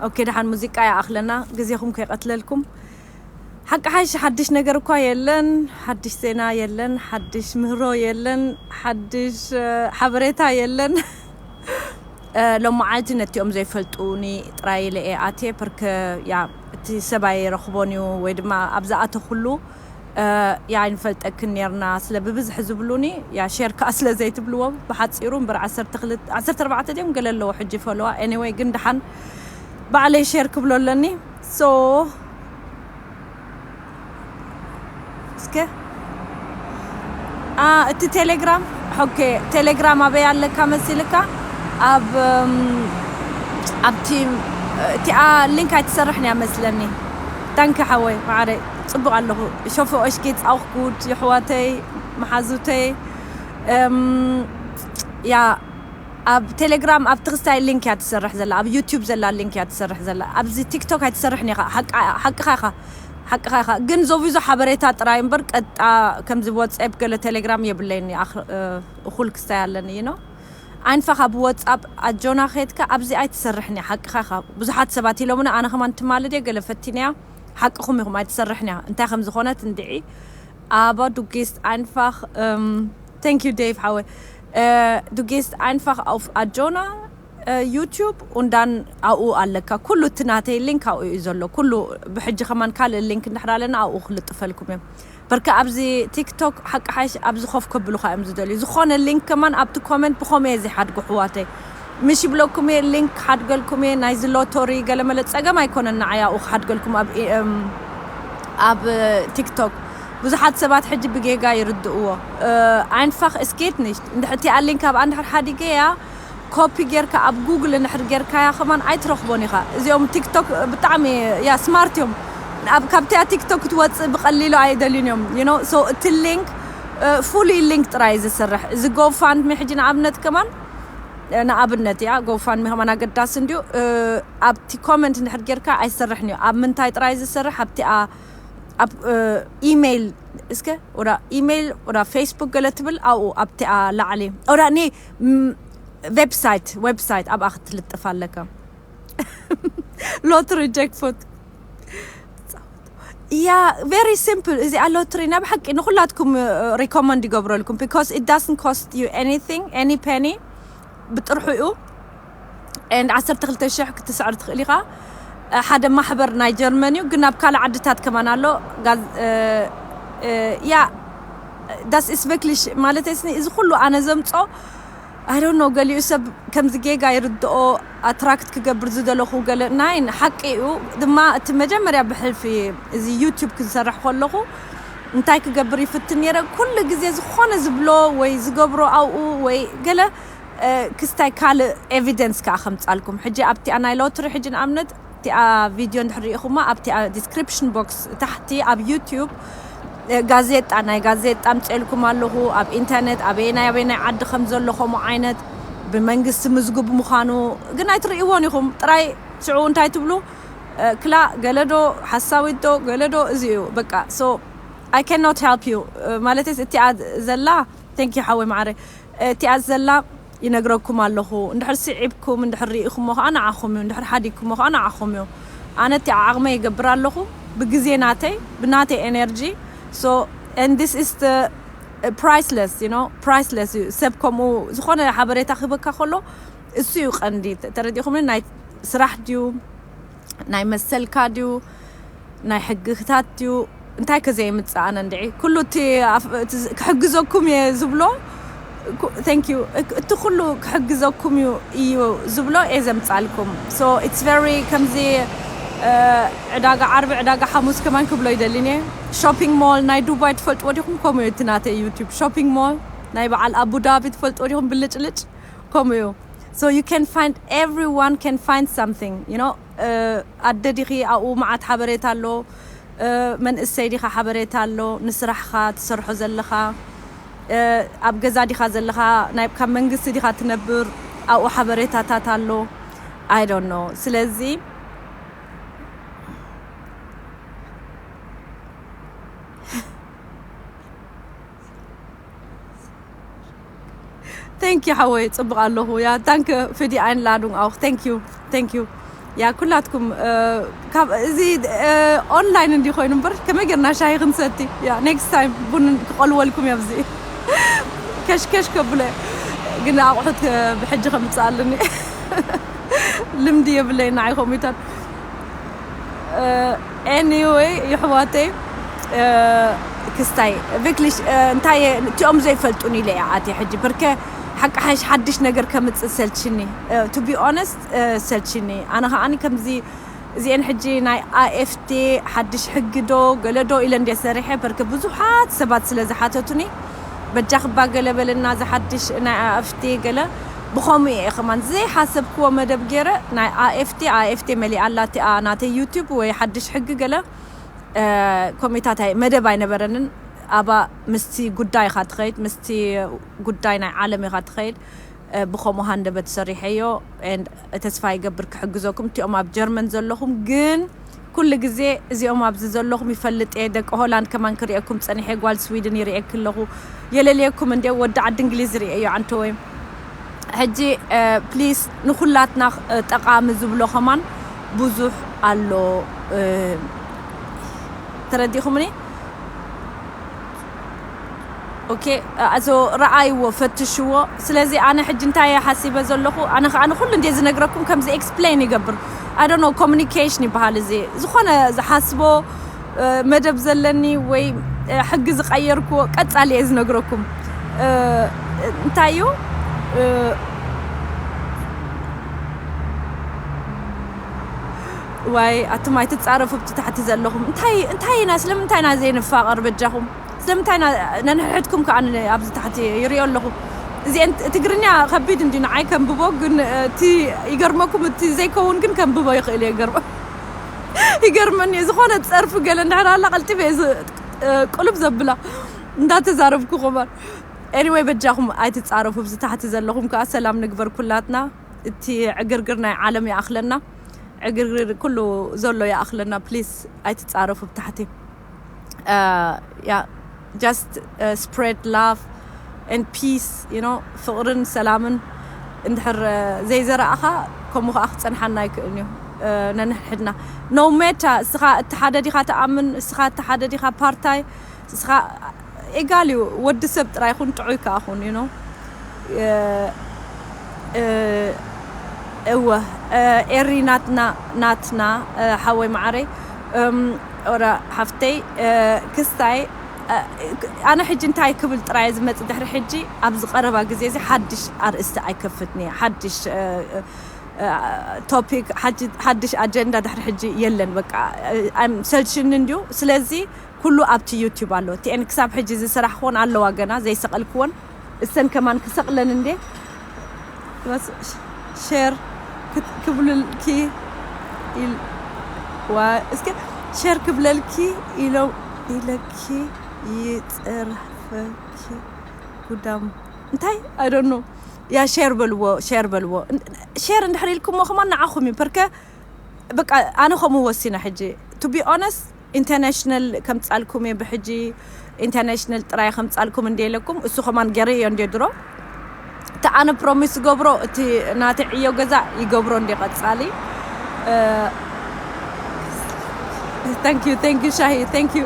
ኦኬ፣ ደሓን ሙዚቃ ይኣኽለና፣ ግዜኹም ከይቀትለልኩም። ሓቂ ሓይሽ ሓድሽ ነገር እኳ የለን፣ ሓድሽ ዜና የለን፣ ሓድሽ ምህሮ የለን፣ ሓድሽ ሓበሬታ የለን። ሎመዓልቲ ነቲኦም ዘይፈልጡኒ ጥራይ ኢለ እየ ኣትየ። ፐርከ ያ እቲ ሰብኣይ ረኽቦን እዩ ወይ ድማ ኣብ ዝኣተኹሉ ያ ኣይንፈልጠክን ነርና ስለ ብብዝሒ ዝብሉኒ፣ ያ ሼር ከኣ ስለ ዘይትብልዎም። ብሓጺሩ እምበር ዓሰርተ ክልተ ዓሰርተ ኣርባዕተ ድዮም ገለ ኣለዎ ሕጂ ፎሎዋ። ኤኒወይ ግን ደሓን ባዕለይ ሼር ክብሎ ኣለኒ። ሶ እስከ እቲ ቴሌግራም፣ ኦኬ፣ ቴሌግራም ኣበይ ኣለካ መሲልካ? ኣብ ኣብቲ እቲኣ ሊንክ ኣይትሰርሕን እያ መስለኒ። ታንኪ ሓወይ ማዕረ ጽቡቕ ኣለኹ። ሸፎ እሽኪ ጻውኽ ጉድ የሕዋተይ መሓዙተይ። ያ ኣብ ቴሌግራም ኣብ ትኽስታይ ሊንክ እያ ትሰርሕ ዘላ፣ ኣብ ዩቲዩብ ዘላ ሊንክ እያ ትሰርሕ ዘላ። ኣብዚ ቲክቶክ ኣይትሰርሕን ኢኻ። ሓቅኻ ኢኻ፣ ሓቅኻ ኢኻ። ግን ዞቪዞ ሓበሬታ ጥራይ እምበር ቀጣ ከምዚ ዋትስኣፕ ገለ ቴሌግራም የብለይን። እኹል ክስታይ ኣለኒ ኢኖ። ኣይንፋኻ ብዋትስኣፕ ኣጆና ኸድካ ኣብዚ ኣይትሰርሕን እያ። ሓቅኻ ኢኻ። ብዙሓት ሰባት ኢሎምና፣ ኣነ ከማን ትማልድ እየ ገለ ፈቲነያ። ሓቅኹም ኢኹም፣ ኣይትሰርሕን እያ። እንታይ ከም ዝኾነት እንድዒ። Aber du gehst einfach, ähm, thank you, Dave, ሓወይ። Du gehst einfach auf ኣጆና ዩቲዩብ ኡንዳን ኣብኡ ኣለካ። ኩሉ እቲ ናተይ ሊንክ ኣብኡ እዩ ዘሎ። ኩሉ ብሕጂ ከማን ካልእ ሊንክ እንድሕር ኣለና ኣብኡ ክልጥፈልኩም እዮም። በርካ ኣብዚ ቲክቶክ ሓቂ ሓይሽ ኣብዚ ኮፍ ከብሉኻ እዮም ዝደልዩ። ዝኾነ ሊንክ ከማን ኣብቲ ኮመንት ብኸምኡ እየ ዘይሓድጎ ኣሕዋተይ። ምሽ ይብለኩም እየ፣ ሊንክ ክሓድገልኩም እየ። ናይዚ ሎቶሪ ገለመለ ጸገም ኣይኮነን ንዓይ ኣብኡ ክሓድገልኩም ኣብ ኣብ ቲክቶክ። ብዙሓት ሰባት ሕጂ ብጌጋ ይርድእዎ። Einfach, es geht nicht። እንድሕር እቲኣ ሊንክ ኣብኣ እንድሕር ሓዲገያ ኮፒ ጌርካ ኣብ ጉግል እንድሕር ጌርካያ ከማን ኣይትረኽቦን ኢኻ። እዚኦም ቲክቶክ ብጣዕሚ ያ ስማርት እዮም። ኣብ ካብቲያ ቲክቶክ ክትወፅእ ብቐሊሉ ኣይደልዩን እዮም። You know? So እቲ ሊንክ ፉሊ ሊንክ ጥራይ ዝስርሕ። እዚ ጎፋንድሚ ሕጂ ንኣብነት ከማን ንኣብነት እያ ጎፋንድሚ ከማን ኣገዳሲ እንድዩ። ኣብቲ ኮመንት እንድሕር ጌርካ ኣይሰርሕን እዩ። ኣብ ምንታይ ጥራይ ዝሰርሕ? ኣብቲኣ ኣብ ኢሜይል እስከ ወዳ ኢሜይል ወዳ ፌስቡክ ገለ ትብል ኣብኡ ኣብቲኣ ላዕሊ ወዳ ኒ ዌብሳይት ዌብሳይት ኣብኣ ክትልጥፍ ኣለካ። ሎትሪ ጃክፖት ያ ቨሪ ሲምፕል። እዚኣ ሎትሪ ናይ ብሓቂ ንኩላትኩም ሪኮመንድ ይገብረልኩም because it doesn't cost you anything, any penny። ብጥርሑ እዩ። And ዓሰርተ ክልተ ሽሕ ክትስዕር ትኽእል ኢኻ። ሓደ ማሕበር ናይ ጀርመን እዩ፣ ግን ኣብ ካልእ ዓድታት ከማን ኣሎ። ያ das ist wirklich ማለት እዚ ኩሉ ኣነ ዘምጾ I don't know፣ ገሊኡ ሰብ ከምዚ ጌጋ ይርድኦ፣ ኣትራክት ክገብር ዝደለኹ ገለ ናይን ሓቂ እዩ ድማ። እቲ መጀመርያ ብሕልፊ እዚ ዩቲዩብ ክሰርሕ ከለኹ እንታይ ክገብር ይፍትን ነይረ፣ ኩሉ ግዜ ዝኾነ ዝብሎ ወይ ዝገብሮ ኣብኡ ወይ ገለ ክስታይ ካልእ ኤቪደንስ ከኣ ከምጻልኩም። ሕጂ ኣብቲኣ ናይ ሎትሪ ሕጂ ንኣብነት እቲኣ ቪድዮ እንድሕር ርኢኹማ ኣብቲኣ ዲስክሪፕሽን ቦክስ ታሕቲ ኣብ ዩቲዩብ ጋዜጣ ናይ ጋዜጣ ምፅኤልኩም ኣለኹ። ኣብ ኢንተርኔት ኣበየናይ ኣበየናይ ዓዲ ከም ዘሎ ከምኡ ዓይነት ብመንግስቲ ምዝጉብ ምዃኑ ግን ኣይትርእይዎን ኢኹም። ጥራይ ሽዑ እንታይ ትብሉ? ክላ ገለዶ ሓሳዊት ዶ ገለዶ እዚ እዩ በቃ። So I cannot help you ማለት እቲኣ ዘላ thank you ሓወይ ማዕረ እቲኣ ዘላ ይነግረኩም ኣለኹ። እንድሕር ስዒብኩም እንድሕር ርኢኹሞ ከዓ ንዓኹም እዩ፣ እንድሕር ሓዲግኩሞ ከዓ ንዓኹም እዩ። ኣነ እቲ ዓቕመ ይገብር ኣለኹ ብግዜ ናተይ ብናተይ ኤነርጂ። So and this is the priceless, you know, priceless እዩ። ሰብ ከምኡ ዝኾነ ሓበሬታ ክህበካ ከሎ እሱ እዩ ቀንዲ። ተረዲኹም? ናይ ስራሕ ድዩ ናይ መሰልካ ድዩ ናይ ሕግታት ድዩ እንታይ ከዘየምፅእ ኣነ እንድዒ ኩሉ እቲ ክሕግዘኩም እየ ዝብሎ። Thank you። እቲ ኩሉ ክሕግዘኩም እዩ እዩ ዝብሎ እየ ዘምፃልኩም። So it's very ከምዚ ዕዳጋ ዓርቢ ዕዳጋ ሓሙስ ከማን ክብሎ ይደሊን እየ። ሾፒንግ ሞል ናይ ዱባይ ትፈልጥዎ ዲኹም? ከምኡ እዩ እቲ ናተይ ዩቲዩብ። ሾፒንግ ሞል ናይ በዓል ኣቡዳቢ ትፈልጥዎ ዲኹም? ብልጭልጭ ከምኡ እዩ። So you can find, everyone can find something, you know። ኣደ ዲኺ ኣብኡ መዓት ሓበሬታ ኣሎ። መንእሰይ ዲኻ ሓበሬታ ኣሎ። ንስራሕኻ ትሰርሖ ዘለኻ ኣብ ገዛ ዲኻ ዘለኻ፣ ናይ ካብ መንግስቲ ዲኻ ትነብር፣ ኣብኡ ሓበሬታታት ኣሎ። I don't know። ስለዚ Thank you ሓወይ፣ ጽቡቕ ኣለኹ። Ja, danke für die Einladung auch. Thank you, thank you። ያ ኩላትኩም ካብ እዚ ኦንላይን እንዲ ኮይኑ እምበር ከመይ ጌርና ሻሂ ክንሰቲ? ያ ኔክስት ታይም ቡን ክቐልወልኩም እየ። ኣብዚ ከሽከሽ ከብሎ እየ። ግን ኣቑሑት ብሕጂ ከምፅእ ኣለኒ። ልምዲ የብለይ ንዓይ ኮምፒውተር። ኤኒወይ ይሕዋተይ፣ ክስታይ ቪክሊሽ እንታይ እቲኦም ዘይፈልጡን ኢለ እየ ኣትየ ሕጂ ብርከ ሓቂ ሓሽ ሓድሽ ነገር ከምፅእ ሰልችኒ። ቱ ቢ ኦነስት ሰልችኒ። ኣነ ከዓኒ ከምዚ እዚአን ሕጂ ናይ ኣኤፍቲ ሓድሽ ሕጊ ዶ ገለ ዶ ኢለ እንደ ሰሪሐ በርክ ብዙሓት ሰባት ስለ ዝሓተቱኒ በጃ ክባ ገለ በለና ዝሓድሽ ናይ ኣኤፍቲ ገለ ብኸምኡ እየ ከማን ዘይሓሰብክዎ መደብ ገይረ ናይ ኣኤፍቲ ኣኤፍቲ መሊኣ ኣላ እቲኣ ናተይ ዩቲዩብ ወይ ሓድሽ ሕጊ ገለ ኮሚታታይ መደብ ኣይነበረንን። ኣባ ምስቲ ጉዳይ ኢኻ ትኸይድ ምስቲ ጉዳይ ናይ ዓለም ኢኻ ትኸይድ። ብኸምኡ ሃንደበት ሰሪሐዮ። ተስፋ ይገብር ክሕግዘኩም እቲኦም ኣብ ጀርመን ዘለኹም ግን ኩሉ ግዜ እዚኦም ኣብዚ ዘለኹም ይፈልጥ እየ። ደቂ ሆላንድ ከማን ክርእየኩም ጸኒሐ ጓል ስዊድን ይርእየክ ኣለኹ። የለልየኩም እንደ ወዲ ዓዲ እንግሊዝ ርእየዮ ዓንተወይ። ሕጂ ፕሊስ ንኩላትና ጠቃሚ ዝብሎ ከማን ብዙሕ ኣሎ። ተረዲኹምኒ? ኦኬ፣ ኣዞ ረኣይዎ ፈትሽዎ። ስለዚ ኣነ ሕጂ እንታይ እየ ሓሲበ ዘለኹ? ኣነ ከዓ ንኩሉ እንደ ዝነግረኩም ከምዚ ኤክስፕሌን ይገብር። ኣይ ዶንት ኖ ኮሚኒኬሽን ይበሃል እዚ። ዝኾነ ዝሓስቦ መደብ ዘለኒ ወይ ሕጊ ዝቀየርክዎ ቀጻሊ እየ ዝነግረኩም። እንታይ እዩ? ዋይ ኣቱም ኣይትጻረፉ ብቲ ታሕቲ ዘለኹም እንታይ እንታይ ኢና ስለምንታይ ኢና ዘይንፋቐር በጃኹም? ስለምንታይ ኢና ነንሕድኩም ከዓ ኣብዚ ታሕቲ ይሪኦ ኣለኹ። እዚአን ትግርኛ ከቢድ እንዲ ንዓይ ከንብቦ ግን እቲ ይገርመኩም እቲ ዘይከውን ግን ከንብቦ ይኽእል እየ። ይገርመ ይገርመኒ ዝኾነ ፀርፊ ገለ እንድሕር ኣላ ቀልጢፈ እየ ዝ- ቁልብ ዘብላ እንዳተዛረብኩ ኸማን። ኤኒወይ በጃኹም ኣይትፃረፉ። ብዚ ታሕቲ ዘለኹም ከዓ ሰላም ንግበር ኩላትና። እቲ ዕግርግር ናይ ዓለም ይኣኽለና፣ ዕግርግር ኩሉ ዘሎ ይኣኽለና። ፕሊስ ኣይትፃረፉ ብታሕቲ። ያ just spread love and peace you know ፍቕርን ሰላምን እንድሕር ዘይዘራእኻ ከምኡ ከዓ ክፀንሓና ኣይክእልን እዩ። ነንሕድና no matter እስኻ እቲ ሓደ ዲኻ ትኣምን እስኻ እቲ ሓደ ዲኻ ፓርታይ እስኻ ኤጋል እዩ። ወዲ ሰብ ጥራይ ኹን ጥዑይ ከዓ ኹን you know እወ ኤሪ ናትና ናትና ሓወይ መዓረይ ኦራ ሓፍተይ ክስታይ ኣነ ሕጂ እንታይ ክብል ጥራይ ዝመፅ ድሕሪ ሕጂ ኣብዚ ቀረባ ግዜ እዚ ሓድሽ ኣርእስቲ ኣይከፍትኒ ሓድሽ ቶፒክ ሓድሽ ኣጀንዳ ድሕሪ ሕጂ የለን በቃ ሰልችኒ እንድዩ ስለዚ ኩሉ ኣብቲ ዩቲዩብ ኣሎ እቲአን ክሳብ ሕጂ ዝሰራሕክዎን ኣለዋ ገና ዘይሰቐልክዎን እሰን ከማን ክሰቕለን እንዴ ሸር ክብልልኪ እስከ ሸር ክብለልኪ ኢሎ ኢለኪ ይፅርፈኪ ጉዳሙ እንታይ I don't know ያ ሸር በልዎ ሸር በልዎ ሸር እንድሕር ኢልኩሞ ከማን ንዓኹም እዩ ፐርከ በቃ ኣነ ከምኡ ወሲነ ሕጂ to be honest international ከምጻልኩም እየ ብሕጂ international ጥራይ ከምጻልኩም እንደ ኢለኩም እሱ ከማን ገይረ እዮ እንደ ድሮ እቲ ኣነ ፕሮሚስ ዝገብሮ እቲ ናተ ዕዮ ገዛ ይገብሮ እንደ ቀጻሊ thank you thank you ሻሂ thank you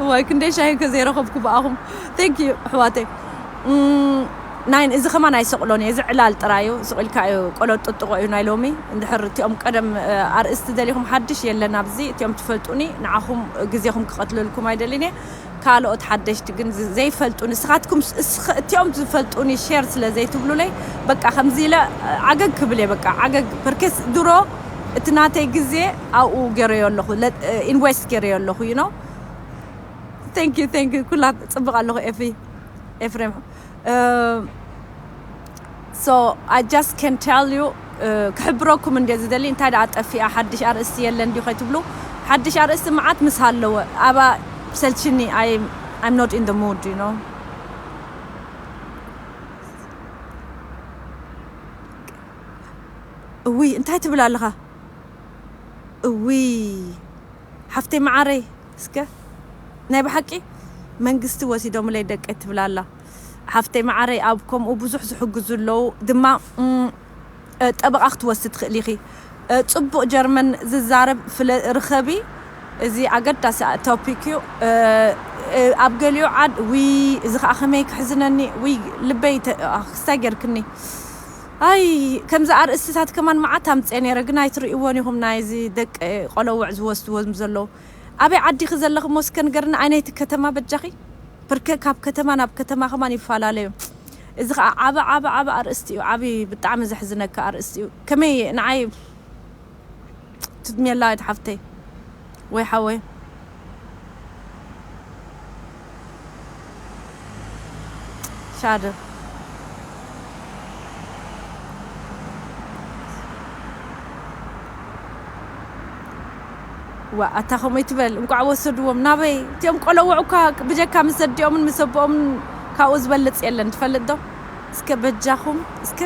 ዋይ ክንደይ ሻሂ ከዘይረኸብኩ ብኣኹም thank you ኣሕዋተይ ናይን እዚ ከማን ኣይሰቕሎን እየ እዚ ዕላል ጥራዩ ስቕ ኢልካ እዩ ቆሎ ጥጥቆ እዩ ናይ ሎሚ እንድሕር እቲኦም ቀደም ኣርእስቲ ደሊኹም ሓድሽ የለን ኣብዚ እቲኦም ትፈልጡኒ ንዓኹም ግዜኹም ክቐትለልኩም ኣይደልን እየ ካልኦት ሓደሽቲ ግን ዘይፈልጡ ንስኻትኩም እቲኦም ዝፈልጡኒ ሸር ስለ ዘይትብሉለይ በቃ ከምዚ ኢለ ዓገግ ክብል እየ በቃ ዓገግ ፐርከስ ድሮ እቲ ናተይ ግዜ ኣብኡ ገረዮ ኣለኹ ኢንቨስት ገረዮ ኣለኹ you know thank you thank you ኩላ ፅብቕ ኣለኹ ኤፍሬም so I just can tell you ክሕብረኩም እንደ ዝደሊ እንታይ ደኣ ጠፊኣ ሓድሽ ኣርእስቲ የለን ድዩ ከይትብሉ ሓድሽ ኣርእስቲ መዓት ምስ ሃለወ ኣባ ሰልችኒ I'm not in the mood you know እውይ እንታይ ትብል ኣለኻ እውይ ሓፍተይ መዓረይ እስከ ናይ ብሓቂ መንግስቲ ወሲዶምለይ ደቀይ ትብል ኣላ ሓፍተይ መዓረይ ኣብ ከምኡ ብዙሕ ዝሕግዙ ኣለዉ ድማ እ፣ ጠበቓ ክትወስድ ትኽእሊ ኢኺ። እ፣ ጽቡቕ ጀርመን ዝዛረብ ፍለ-፣ ርኸቢ። እዚ ኣገዳሲ ቶፒክ እዩ። እ፣ እ፣ ኣብ ገሊኡ ዓድ፣ ዊ፣ እዚ ኸኣ ከመይ ክሕዝነኒ፣ ዊ፣ ልበይ ተ-፣ ኣ፣ ክስታይ ጌርክኒ። ኣይ፣ ከምዚ ኣርእስትታት ከማን መዓት ኣምጽኤ ነይረ፣ ግን ኣይትርእይዎን ኢኹም፣ ናይዚ ደቂ ቆለውዕ ዝወስድዎም ዘለዉ። ኣበይ ዓዲ ኢኺ ዘለኺ እሞ እስከ ንገርኒ፣ ኣየነይቲ ከተማ በጃኺ? ብርክ ካብ ከተማ ናብ ከተማ ከማን ይፈላለዩ። እዚ ኸኣ ዓቢ፣ ዓቢ፣ ዓቢ ኣርእስቲ እዩ። ዓቢ፣ ብጣዕሚ ዘሕዝነካ ኣርእስቲ እዩ። ከመይ ንዓይ ትድሜላ እት ሓፍተይ ወይ ሓወይ? ሻደ። ዋ፣ ኣታ ኸመይ ትበል? እንቋዕ ወሰድዎም። ናበይ? እቲኦም ቆለውዕ እኳ ብጀካ ምስ ኣዲኦምን ምስ ኣቦኦምን ካብኡ ዝበልጽ የለን። ትፈልጥ ዶ? እስከ በጃኹም፣ እስከ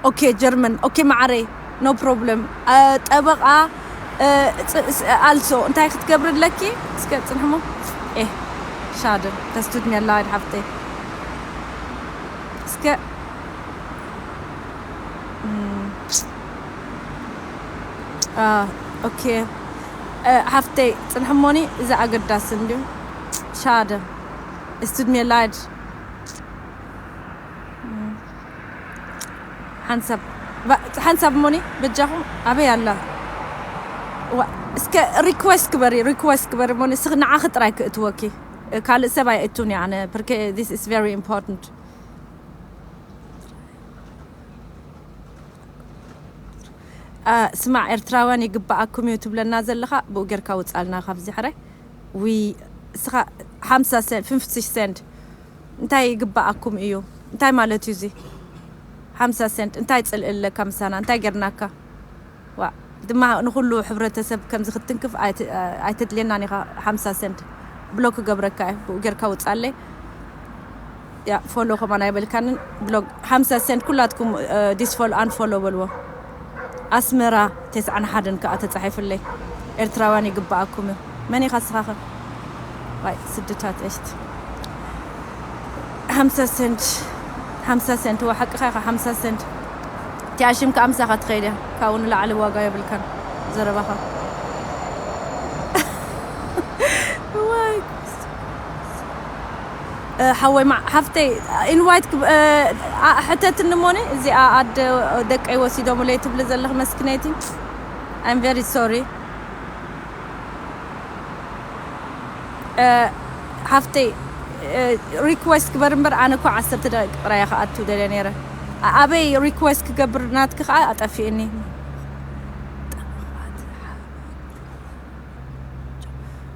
ኦኬ፣ ጀርመን። ኦኬ፣ መዓረይ፣ ኖ ፕሮብለም። እ፣ ጠበቓ፣ እ፣ ጽ-፣ ስ-፣ ኣልሶ፣ እንታይ ክትገብሪ ኣለኪ? እስከ ጽንሕሞ። ኤ፣ ሻደ፣ ተስቱት ሜላ፣ ሓፍተይ። እስከ፣ እም፣ አ፣ ኦኬ። እ፣ ሓፍተይ፣ ጽንሕሞኒ፣ እዚ ኣገዳሲ እንድዩ። ሻደ፣ እስትድ ሜላድ። ሓንሳብ፣ ባ-፣ ሓንሳብ እሞኒ በጃኹም ኣበይ ኣላ? ዋ፣ እስከ ሪኩዌስት ግበሪ፣ ሪኩዌስት ግበሪ እሞኒ፣ እስኺ ንዓኺ ጥራይ ክእትወኪ። ካልእ ሰብ ኣይእቱን እየ ኣነ፣ ብርኬ፣ this is very important። አ፣ ስማዕ፣ ኤርትራውያን ይግባኣኩም እዩ ትብለና ዘለኻ፣ ብኡ ጌርካ ውጻልና ካብዚ ሕራይ። ዊ፣ እስኻ ሓምሳ ሰንት፣ ፍንፍቲ ሰንት፣ እንታይ ይግባኣኩም እዩ? እንታይ ማለት እዩ እዚ? ሓምሳ ሰንት፣ እንታይ ጽልኢ ኣለካ ምሳና? እንታይ ጌርናካ? ዋ፣ ድማ ንኹሉ ሕብረተሰብ ከምዚ ክትትንክፍ ኣይት-፣ ኣይተድልየናን ኢኻ። ሓምሳ ሰንት ብሎክ ክገብረካ እየ፣ ብኡ ጌርካ ውጻለይ። ያ፣ ፎሎ ከማን ኣይበልካንን። ብሎክ ሓምሳ ሰንት ኩላትኩም፣ እ፣ ዲስፎሎ ኣንፎሎ በልዎ። ኣስመራ ተስዓን ሓደን ከኣ ተጻሒፍለይ። ኤርትራውያን ይግባኣኩም እዩ። መን ኢኻ ንስኻኸ? ዋይ፣ ስድታት እሽት። ሓምሳ ሰንት፣ ሓምሳ ሰንት፣ ዋ፣ ሓቅኻ ኢኻ፣ ሓምሳ ሰንት። እቲኣ ሽም ከኣ ምሳኻ ትኸይድ እያ። ካብኡ ንላዕሊ ዋጋ የብልካን ዘረባኻ። ዋይ። እ፣ ሓወይ፣ ማ-፣ ሓፍተይ፣ ኢንቫይት ክብ-፣ እ፣ ኣ-፣ ሕተትኒ እሞኒ፣ እዚኣ ኣደ ደቀይ ወሲዶምለይ ትብሊ ዘለኺ መስኪነይቲ። I'm very sorry። እ፣ ሓፍተይ፣ እ፣ ሪኩዌስት ግበር እምበር፣ ኣነ እኮ ዓሰርተ ደቂቕ ጥራይ እየ ክኣቱ ደልየ ነይረ። ኣ-፣ ኣበይ ሪኩዌስት ክገብር ናትኪ ከኣ ኣጠፊእኒ።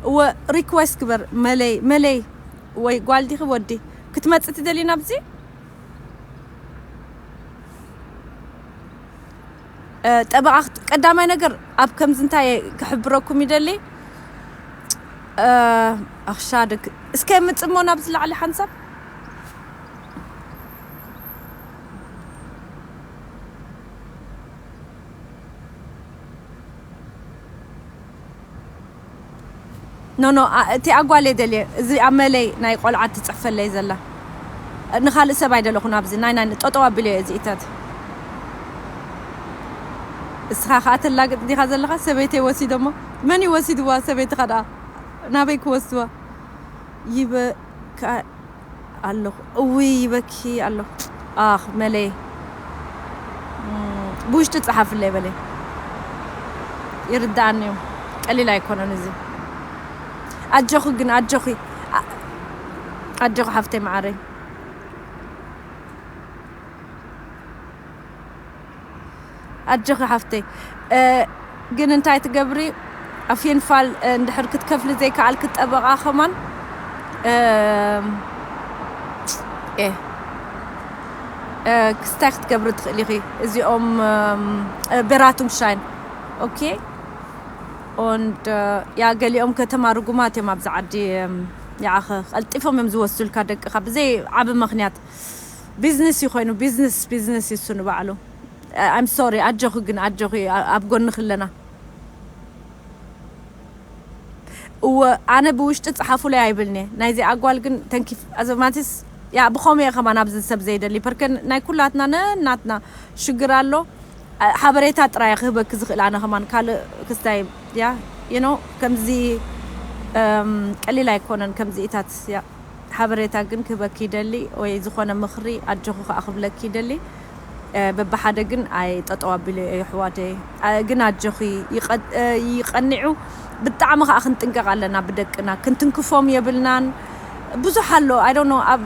እወ፣ ሪኩዌስት ግበር፣ መለይ፣ መለይ። ወይ ጓል ዲኺ ወዲ? ክትመጽእ ትደልዪ ናብዚ? እ፣ ጠበቓ ክት-፣ ቀዳማይ ነገር ኣብ ከምዚ እንታይ ክሕብረኩም ይደሊ? እ፣ ኣኽሻድክ። እስከ ምጽሞ ናብዚ ላዕሊ ሓንሳብ። ኖ፣ ኖ፣ ኣ-፣ እቲ ኣጓል እየ ደልየ። እዚ ኣብ መለይ ናይ ቆልዓ ትጽሕፈለይ ዘላ። ንኻልእ ሰብ ኣይደለኹን ኣብዚ። ናይ፣ ናይ፣ ጠጠው ኣቢለዮ እዚ ኢታት። እስኻ ኸኣ ተላግጥ ዲኻ ዘለኻ? ሰበይተይ ወሲዶሞ። መን እዩ ወሲድዋ ሰበይትኻ ደኣ? ናበይ ክወስድዋ? ይበ-፣ ከ-፣ ኣለኹ። እውይ፣ ይበኪ ኣለኹ። ኣኽ፣ መለይ። እም፣ ብውሽጢ ጸሓፍለይ በለይ። ይርድኣኒ እዩ። ቀሊል ኣይኮነን እዚ። ኣጆኺ ግን፣ ኣጆኺ። ኣ-፣ ኣጆኺ ሓፍተይ መዓረይ። ኣጆኺ ሓፍተይ። እ፣ ግን እንታይ ትገብሪ? ኣፍየንፋል፣ እ፣ እንድሕር ክትከፍሊ ዘይከኣልኪ ጠበቓ ከማን፣ እ፣ ኤ፣ እ፣ ክስታይ ክትገብሪ ትኽእሊ ኢኺ። እዚኦም፣ እም፣ እ፣ ቤራቱም ሻይን። ኦኬ? Und፣ እ፣ ያ ገሊኦም ከተማ ርጉማት እዮም ኣብዚ ዓዲ፣ እም፣ ያኸ ቀልጢፎም እዮም ዝወስዱልካ ደቅኻ ብዘይ ዓቢ ምኽንያት። ቢዝነስ እዩ ኮይኑ፣ ቢዝነስ፣ ቢዝነስ እዩ እሱ ንባዕሉ። እ፣ I'm sorry፣ ኣጆኺ ግን፣ ኣጆኺ፣ ኣ-፣ ኣብ ጎንኺ ኣለና። እወ፣ ኣነ ብውሽጢ ጸሓፉለይ ኣይብልኒ። ናይዚ ኣጓል ግን ተንኪፍ ኣዘማቲስ ያ ብኸምኡ እየ ከማን ኣብዚ ሰብ ዘይደሊ። ፐርከን ናይ ኩላትና ነናትና ሽግር ኣሎ። ሓበሬታ ጥራይ ክህበኪ ዝኽእል ኣነ ከማን ካልእ ክስታይ ያ you know ከምዚ ቀሊል ኣይኮነን ከምዚ ኢታት ያ ሓበሬታ ግን ክህበኪ ይደሊ ወይ ዝኾነ ምኽሪ ኣጆኺ ከኣ ክብለኪ ይደሊ። በብሓደ ግን ኣይ ጠጠው ኣቢሉ የሕዋተይ ግን ኣጆኺ ይቐኒዑ። ብጣዕሚ ከኣ ክንጥንቀቕ ኣለና ብደቅና ክንትንክፎም የብልናን። ብዙሕ ኣሎ I don't know ኣብ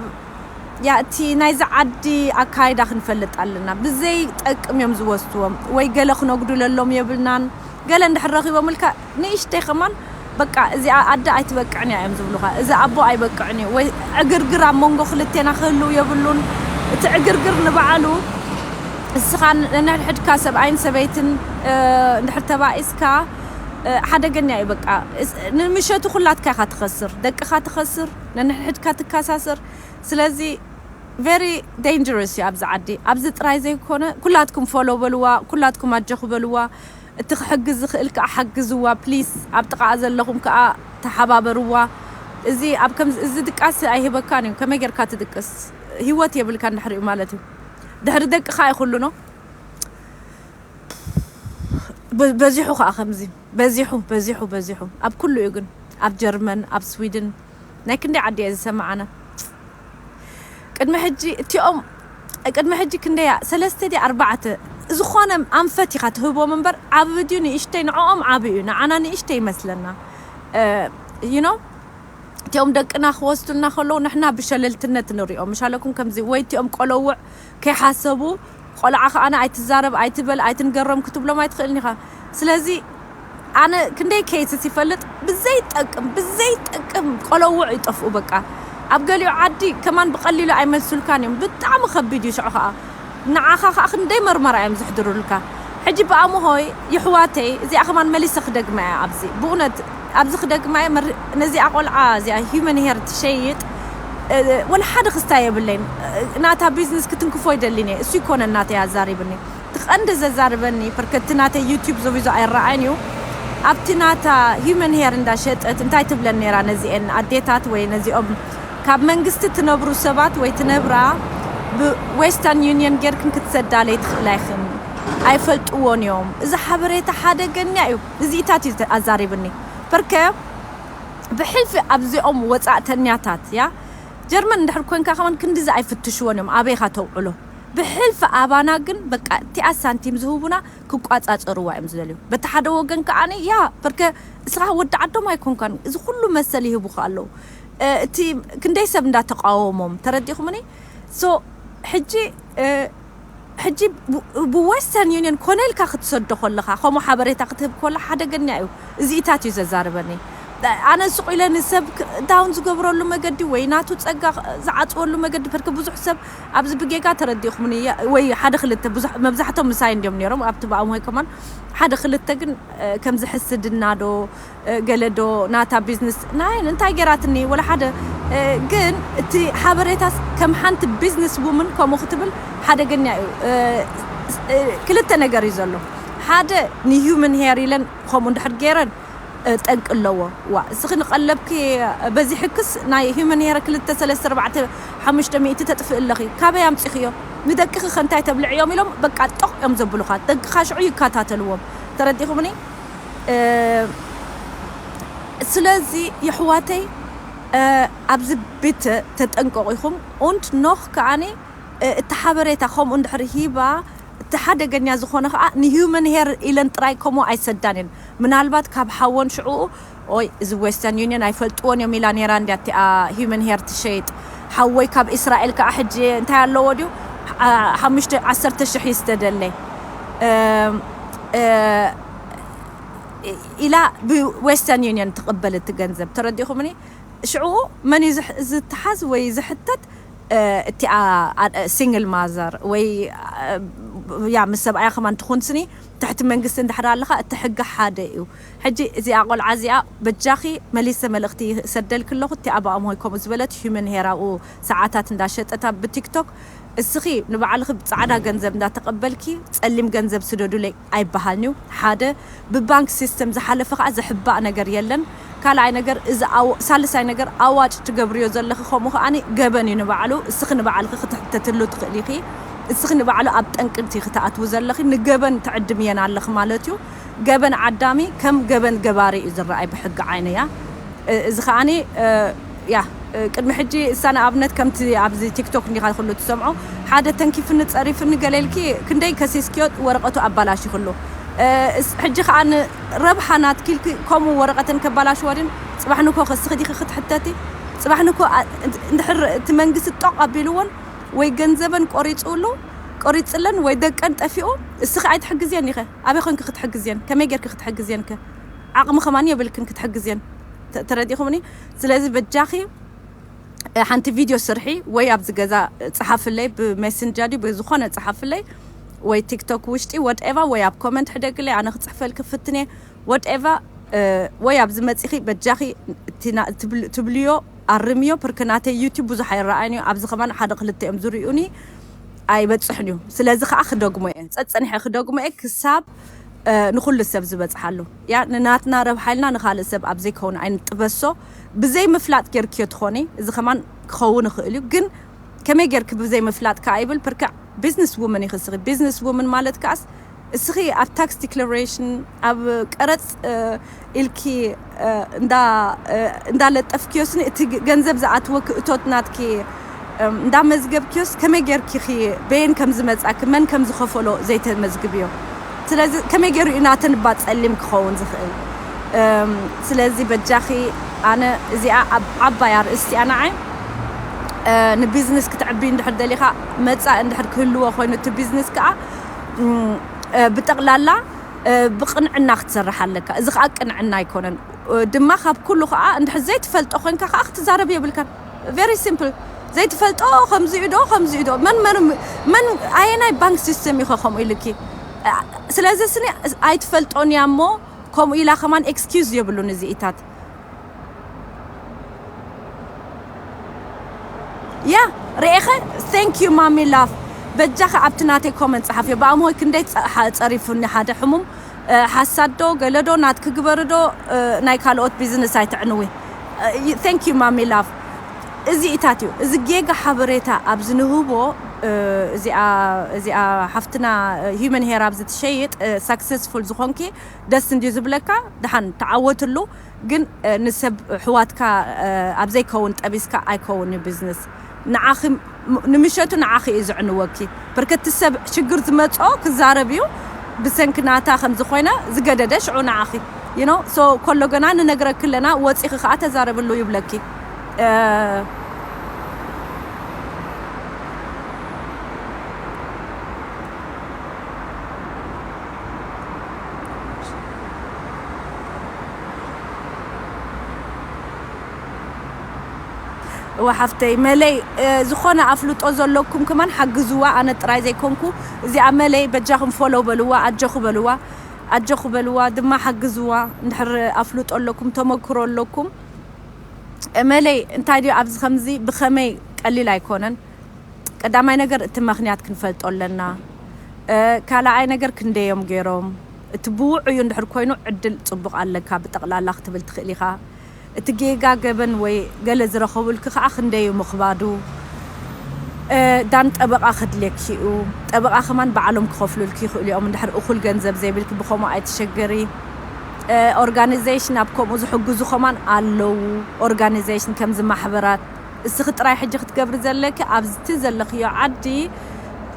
ያ እቲ ናይዚ ዓዲ ኣካይዳ ክንፈልጥ ኣለና። ብዘይ ጠቅም እዮም ዝወስድዎም ወይ ገለ ክነጉድለሎም የብልናን። ገለ እንድሕር ረኺቦምልካ ንእሽተይ ከማን በቃ እዚኣ ኣደ ኣይትበቅዕን እያ እዮም ዝብሉኻ። እዚ ኣቦ ኣይበቅዕን እዩ ወይ ዕግርግር ኣብ መንጎ ክልቴና ክህልው የብሉን። እቲ ዕግርግር ንባዕሉ እስኻ ነንሕድሕድካ ሰብኣይን ሰበይትን እንድሕር ተባኢስካ ሓደገኛ እዩ። በቃ ንምሸቱ ኩላትካ ኢኻ ትኸስር፣ ደቅኻ ትኸስር፣ ነንሕድሕድካ ትከሳስር። ስለዚ very dangerous እዩ ኣብዚ ዓዲ። ኣብዚ ጥራይ ዘይኮነ ኩላትኩም follow በልዋ፣ ኩላትኩም ኣጀኹ በልዋ። እቲ ክሕግዝ ዝኽእል ከኣ ሓግዝዋ please። ኣብ ጥቓኣ ዘለኹም ከኣ ተሓባበርዋ። እዚ ኣብ ከም እዚ ድቃስ ኣይህበካን እዩ። ከመይ ጌርካ ትድቅስ? ህይወት የብልካ እንድሕሪኡ ማለት እዩ። ድሕሪ ደቅኻ እዩ ኩሉ ነው። በዚሑ ከኣ ከምዚ በዚሑ በዚሑ በዚሑ ኣብ ኩሉ እዩ ግን ኣብ ጀርመን ኣብ ስዊድን ናይ ክንደይ ዓዲ እየ ዝሰማዓና ቅድሚ ሕጂ እቲኦም ቅድሚ ሕጂ ክንደያ ሰለስተ ዲ ኣርባዕተ ዝኾነ ኣንፈት ኢኻ ትህቦም እምበር ዓቢ ድዩ ንእሽተይ ንዕኦም ዓቢ እዩ ንዓና ንእሽተይ ይመስለና you know እቲኦም ደቅና ክወስዱና ከለዉ ንሕና ብሸለልትነት ንሪኦም ምሻለኩም ከምዚ ወይ እቲኦም ቆለውዕ ከይሓሰቡ ቆልዓ ከኣነ ኣይትዛረብ ኣይትበል ኣይትንገሮም ክትብሎም ኣይትኽእልን ኢኻ ስለዚ ኣነ ክንደይ cases ይፈልጥ ብዘይጠቅም ብዘይጠቅም ቆለውዕ ይጠፍኡ በቃ ኣብ ገሊኡ ዓዲ ከማን ብቐሊሉ ኣይመልሱልካን እዮም ብጣዕሚ ከቢድ እዩ ሽዑ ከዓ ንዓኻ ከዓ ክንደይ መርመራ እዮም ዝሕድሩልካ ሕጂ ብኣምሆይ ይሕዋተይ እዚኣ ከማን መሊሰ ክደግማ እያ ኣብዚ ብእውነት ኣብዚ ክደግማ እየ ነዚኣ ቆልዓ እዚኣ human hair ትሸይጥ ወላ ሓደ ክስታይ የብለይን ናታ business ክትንክፎ ይደሊን እየ እሱ ይኮነ እናተይ ኣዛሪብኒ እቲ ቀንዲ ዘዛርበኒ ፐርከቲ ናተይ YouTube ዘቢዞ ኣይረኣይን እዩ ኣብቲ ናታ human hair እንዳሸጠት እንታይ ትብለን ነይራ ነዚአን ኣዴታት ወይ ነዚኦም ካብ መንግስቲ ትነብሩ ሰባት ወይ ትነብራ ብ Western Union ጌርክን ክትሰዳለይ ትኽእላ ኢኽን ኣይፈልጥዎን እዮም እዚ ሓበሬታ ሓደገኛ እዩ እዚኢታት እዩ ኣዛሪብኒ ፐርከ ብሕልፊ ኣብዚኦም ወፃእተኛታት ያ ጀርመን እንድሕር ኮንካ ከማን ክንድዚ ኣይፍትሽዎን እዮም ኣበይካ ተውዕሎ ብሕልፊ ኣባና ግን በቃ እቲኣ ሳንቲም ዝህቡና ክቋፃፀርዋ እዮም ዝደልዩ በቲ ሓደ ወገን ከዓኒ ያ ፐርከ እስኻ ወዲ ዓዶም ኣይኮንካን እዚ ኩሉ መሰል ይህቡካ ኣለዉ እቲ ክንደይ ሰብ እንዳተቃወሞም ተረዲኹምኒ so ሕጂ ሕጂ ብ Western Union ኮነ ኢልካ ክትሰዶ ከለኻ ከምኡ ሓበሬታ ክትህብ ከላ ሓደገኛ እዩ እዚኢታት እዩ ዘዛርበኒ ኣነ ስቕ ኢለ ንሰብ down ዝገብረሉ መገዲ ወይ ናቱ ፀጋ ዝዓፅወሉ መገዲ ፐርከ ብዙሕ ሰብ ኣብዚ ብጌጋ ተረዲእኹምኒ ወይ ሓደ ክልተ መብዛሕቶም ምሳይ እንዲዮም ነይሮም ኣብቲ ብኣምሆይ ከማን ሓደ ክልተ ግን ከም ዝሕስድና ዶ ገለ ዶ ናታ business ናይ እንታይ ገራትኒ ወላ ሓደ ግን እቲ ሓበሬታስ ከም ሓንቲ business woman ከምኡ ክትብል ሓደገኛ እዩ ክልተ ነገር እዩ ዘሎ ሓደ ን human hair ኢለን ከምኡ እንድሕር ገይረን ጠንቂ ኣለዎ ዋ እስኺ ንቀለብኪ በዚሕክስ ናይ human hair ክልተ ሰለስተ ኣርባዕተ ሓሙሽተ ሚእቲ ተጥፍእ ኣለኺ ካበይ ኣምፂኽዮ ንደቅኺ ከ እንታይ ተብልዕዮም ኢሎም በቃ ጠቕ እዮም ዘብሉኻ ደቅኻ ሽዑ ይከታተልዎም ተረዲኹምኒ ስለዚ የሕዋተይ ኣብዚ ቤት ተጠንቀቑ ኢኹም und noch ከዓኒ እቲ ሓበሬታ ከምኡ እንድሕር ሂባ እቲ ሓደገኛ ዝኾነ ከዓ ን human hair ኢለን ጥራይ ከምኡ ኣይሰዳን እየን ምናልባት ካብ ሓወን ሽዑኡ ኦይ እዚ Western Union ኣይፈልጥዎን እዮም ኢላ ነይራ እንድያ እቲኣ human hair ትሸይጥ ሓወይ ካብ እስራኤል ከዓ ሕጂ እንታይ ኣለዎ ድዩ ሓሙሽተ ዓሰርተ ሽሕ ይስተደለይ ኢላ ብ Western Union ትቕበል እቲ ገንዘብ ተረዲኹምኒ ሽዑ መን እዩ ዝተሓዝ ወይ ዝሕተት እቲኣ single mother ወይ ያ ምስ ሰብኣያ ከማን ትኹንስኒ ትሕቲ መንግስቲ እንድሕር ኣለኻ እቲ ሕጊ ሓደ እዩ ሕጂ እዚኣ ቆልዓ እዚኣ በጃኺ መሊሰ መልእኽቲ ይሰደልክ ኣለኹ እቲኣ ብኣምሆይ ከምኡ ዝበለት human hair ኣብኡ ሰዓታት እንዳሸጠት ኣብ ብቲክቶክ እስኺ ንባዕልኺ ጻዕዳ ገንዘብ እንዳተቐበልኪ ጸሊም ገንዘብ ስደዱለይ ኣይበሃልንዩ። ሓደ ብባንክ ሲስተም ዝሓለፈ ከዓ ዘሕባእ ነገር የለን። ካልኣይ ነገር፣ እዚ ኣው-፣ ሳልሳይ ነገር፣ ኣዋጭ ትገብርዮ ዘለኺ ከምኡ ከዓኒ ገበን እዩ ንባዕሉ። እስኺ ንባዕልኺ ክትሕተትሉ ትኽእሊ ኢኺ። እስኺ ንባዕሉ ኣብ ጠንቅንቲ ክትኣትዊ ዘለኺ ንገበን ትዕድምየን ኣለኺ ማለት እዩ። ገበን ዓዳሚ ከም ገበን ገባሪ እዩ ዝረኣይ ብሕጊ ዓይነያ። እ-፣ እዚ ከዓኒ፣ እ፣ ያ፣ እ፣ ቅድሚ ሕጂ እሳ ንኣብነት ከምቲ ኣብዚ ቲክቶክ እንዲኻ ኩሉ ትሰምዖ፣ ሓደ ተንኪፍኒ ጸሪፍኒ ገለ ኢልኪ ክንደይ ከሲስክዮ ወረቐቱ ኣባላሺ ኩሉ። እ፣ እስ-፣ ሕጂ ከኣ ንረብሓ ናትኪ ኢልኪ ከምኡ ወረቐተን ከባላሽዋ ድን ጽባሕ ንኮ ከስኺ ዲኺ ክትሕተቲ? ጽባሕ ንኮ ኣ-፣ እንድ-፣ እንድሕር እቲ መንግስቲ ጦቕ ኣቢልዎን ወይ ገንዘበን ቆሪጹሉ፣ ቆሪጽለን ወይ ደቀን ጠፊኡ፣ እስኺ ኣይትሕግዝየን ኢኸ? ኣበይ ኮንኪ ክትሕግዝየን? ከመይ ጌርኪ ክትሕግዝየን ከ? ዓቕሚ ከማን የብልክን ክትሕግዝየን። ተ-፣ ተረዲእኹምኒ? ስለዚ በጃኺ፣ እ፣ ሓንቲ ቪድዮ ስርሒ ወይ ኣብዚ ገዛ ጽሓፍለይ፣ ብሜሴንጀር ድዩ ብዝኾነ ጽሓፍለይ፣ ወይ ቲክቶክ ውሽጢ፣ ወትኤቨር፣ ወይ ኣብ ኮመንት ሕደግለይ፣ ኣነ ክጽሕፈልኪ ክፍትን እየ፣ ወትኤቨር፣ እ፣ ወይ ኣብዚ መጺኺ በጃኺ እቲ ና-፣ ትብል-፣ ትብልዮ ኣርምዮ፣ ፕርክ ናተይ ዩቲዩብ ብዙሕ ኣይረኣይን እዩ፣ ኣብዚ ከማን ሓደ ክልተ እዮም ዝርእዩኒ፣ ኣይበጽሕን እዩ። ስለዚ ከኣ ክደግሞ እየ፣ ጸጸኒሐ ክደግሞ እየ ክሳብ፣ እ፣ ንኹሉ ሰብ ዝበጽሓሉ። ያ ንናትና ረብሓ ኢልና ንኻልእ ሰብ ኣብ ዘይከውን ኣይንጥበሶ። ብዘይ ምፍላጥ ጌርክዮ ትኾኒ፣ እዚ ከማን ክኸውን ይኽእል እዩ። ግን ከመይ ጌርኪ ብዘይ ምፍላጥ ከኣ ይብል፣ ፕርክዕ ቢዝነስ ውመን ኢኺ እስኺ። ቢዝነስ ውመን ማለት ከኣስ እስኺ ኣብ ታክስ ዲክለሬሽን፣ ኣብ ቀረጽ፣ እ፣ ኢልኪ፣ እ፣ እንዳ፣ እ፣ እንዳለጠፍክዮስኒ እቲ ግ-፣ ገንዘብ ዝኣትወኪ እቶት ናትኪ፣ እም፣ እንዳመዝገብክዮስ ከመይ ጌርኪ ኢኺ በየን ከም ዝመጻኪ መን ከም ዝኸፈሎ ዘይተመዝግብዮ? ስለዚ ከመይ ገይሩ እዩ ናተን እባ ጸሊም ክኸውን ዝኽእል? እም፣ ስለዚ በጃኺ ኣነ እዚኣ ኣብ ዓባይ ኣርእስቲ እያ ንዓይ። እ፣ ንቢዝነስ ክትዕቢ እንድሕር ደሊኻ መጻኢ እንድሕር ክህልዎ ኮይኑ እቲ ቢዝነስ ከኣ፣ እም፣ እ፣ ብጠቕላላ፣ እ፣ ብቕንዕና ክትሰርሕ ኣለካ። እዚ ከኣ ቅንዕና ኣይኮነን። እ፣ ድማ ካብ ኩሉ ከኣ እንድሕር ዘይትፈልጦ ኮንካ ከኣ ክትዛረብ የብልካን። ቨሪ ሲምፕል። ዘይትፈልጦ ከምዚኡ ዶ፣ ከምዚኡ ዶ። መን፣ መን፣ መን፣ ኣየናይ ባንክ ሲስተም እዩ ከምኡ ኢልኪ? እ፣ ስለዚ ስኒ ኣይትፈልጦን እያ እሞ፣ ከምኡ ኢላ ከማን ኤክስኪውዝ የብሉን እዚኢታት። ያ፣ ርኤኸ? Thank you ማሚ ላፍ። በጃኸ ኣብቲ ናተይ ኮመንት ጸሓፍዮ። ብኣምሆይ ክንደይ ጸ-፣ ሓ-፣ ጸሪፉኒ ሓደ ሕሙም፣ እ፣ ሓሳድ ዶ፣ ገለ ዶ፣ ናትኪ ግበሪ ዶ፣ እ፣ ናይ ካልኦት ቢዝነስ ኣይትዕንዊ። እ፣ ይ-፣ thank you ማሚ ላፍ። እዚ ኢታት እዩ። እዚ ጌጋ ሓበሬታ ኣብዚ ንህቦ፣ እ፣ እዚኣ፣ እዚኣ ሓፍትና፣ እ፣ ሂውመን ሄር ኣብዚ ትሸይጥ፣ እ፣ ሳክሰስፉል ዝኾንኪ ደስ እንድዩ ዝብለካ፣ ደሓን ተዓወትሉ። ግን፣ እ፣ ንሰብ ኣሕዋትካ፣ እ፣ ኣብ ዘይከውን ጠቢስካ ኣይከውን እዩ ቢዝነስ። ንዓኺ ም-፣ ንምሸቱ ንዓኺ እዩ ዝዕንወኪ። ብርክቲ ሰብ ሽግር ዝመጾ ክዛረብ እዩ። ብሰንኪ ናታ ከም ዝኾይነ ዝገደደ ሽዑ ንዓኺ። You know? So፣ ኮሎ ገና ንነግረኪ ኣለና፣ ወጺኺ ከኣ ተዛረብሉ ይብለኪ። እ፣ እወ ሓፍተይ መለይ፣ እ፣ ዝኾነ ኣፍልጦ ዘለኩም ከማን ሓግዝዋ፣ ኣነ ጥራይ ዘይኮንኩ። እዚኣ መለይ በጃኹም ፎሎው በልዋ፣ ኣጆኹ በልዋ፣ ኣጆኹ በልዋ ድማ ሓግዝዋ። እንድሕር ኣፍልጦ ኣለኩም፣ ተመክሮ ኣለኩም፣ እ፣ መለይ እንታይ ድዩ ኣብዚ ከምዚ ብኸመይ ቀሊል ኣይኮነን። ቀዳማይ ነገር እቲ ምኽንያት ክንፈልጦ ኣለና። እ፣ ካልኣይ ነገር ክንደዮም ገይሮም። እቲ ብውዑዩ እንድሕር ኮይኑ ዕድል ጽቡቕ ኣለካ ብጠቕላላ ክትብል ትኽእል ኢኻ። እቲ ጌጋ ገበን ወይ ገለ ዝረኸቡልኪ ከኣ ክንደዩ ምኽባዱ። እ፣ ዳን ጠበቓ ከድልየኪ እዩ። ጠበቓ ከማን ባዕሎም ክኸፍሉልኪ ይኽእሉ እዮም። እንድሕር እኹል ገንዘብ ዘይብልኪ ብኸምኡ ኣይትሸገሪ። እ፣ ኦርጋናይዜሽን ኣብ ከምኡ ዝሕግዙ ከማን ኣለዉ። ኦርጋናይዜሽን ከምዚ ማሕበራት እስኺ ጥራይ ሕጂ ክትገብሪ ዘለኪ ኣብቲ ዘለኽዮ ዓዲ፣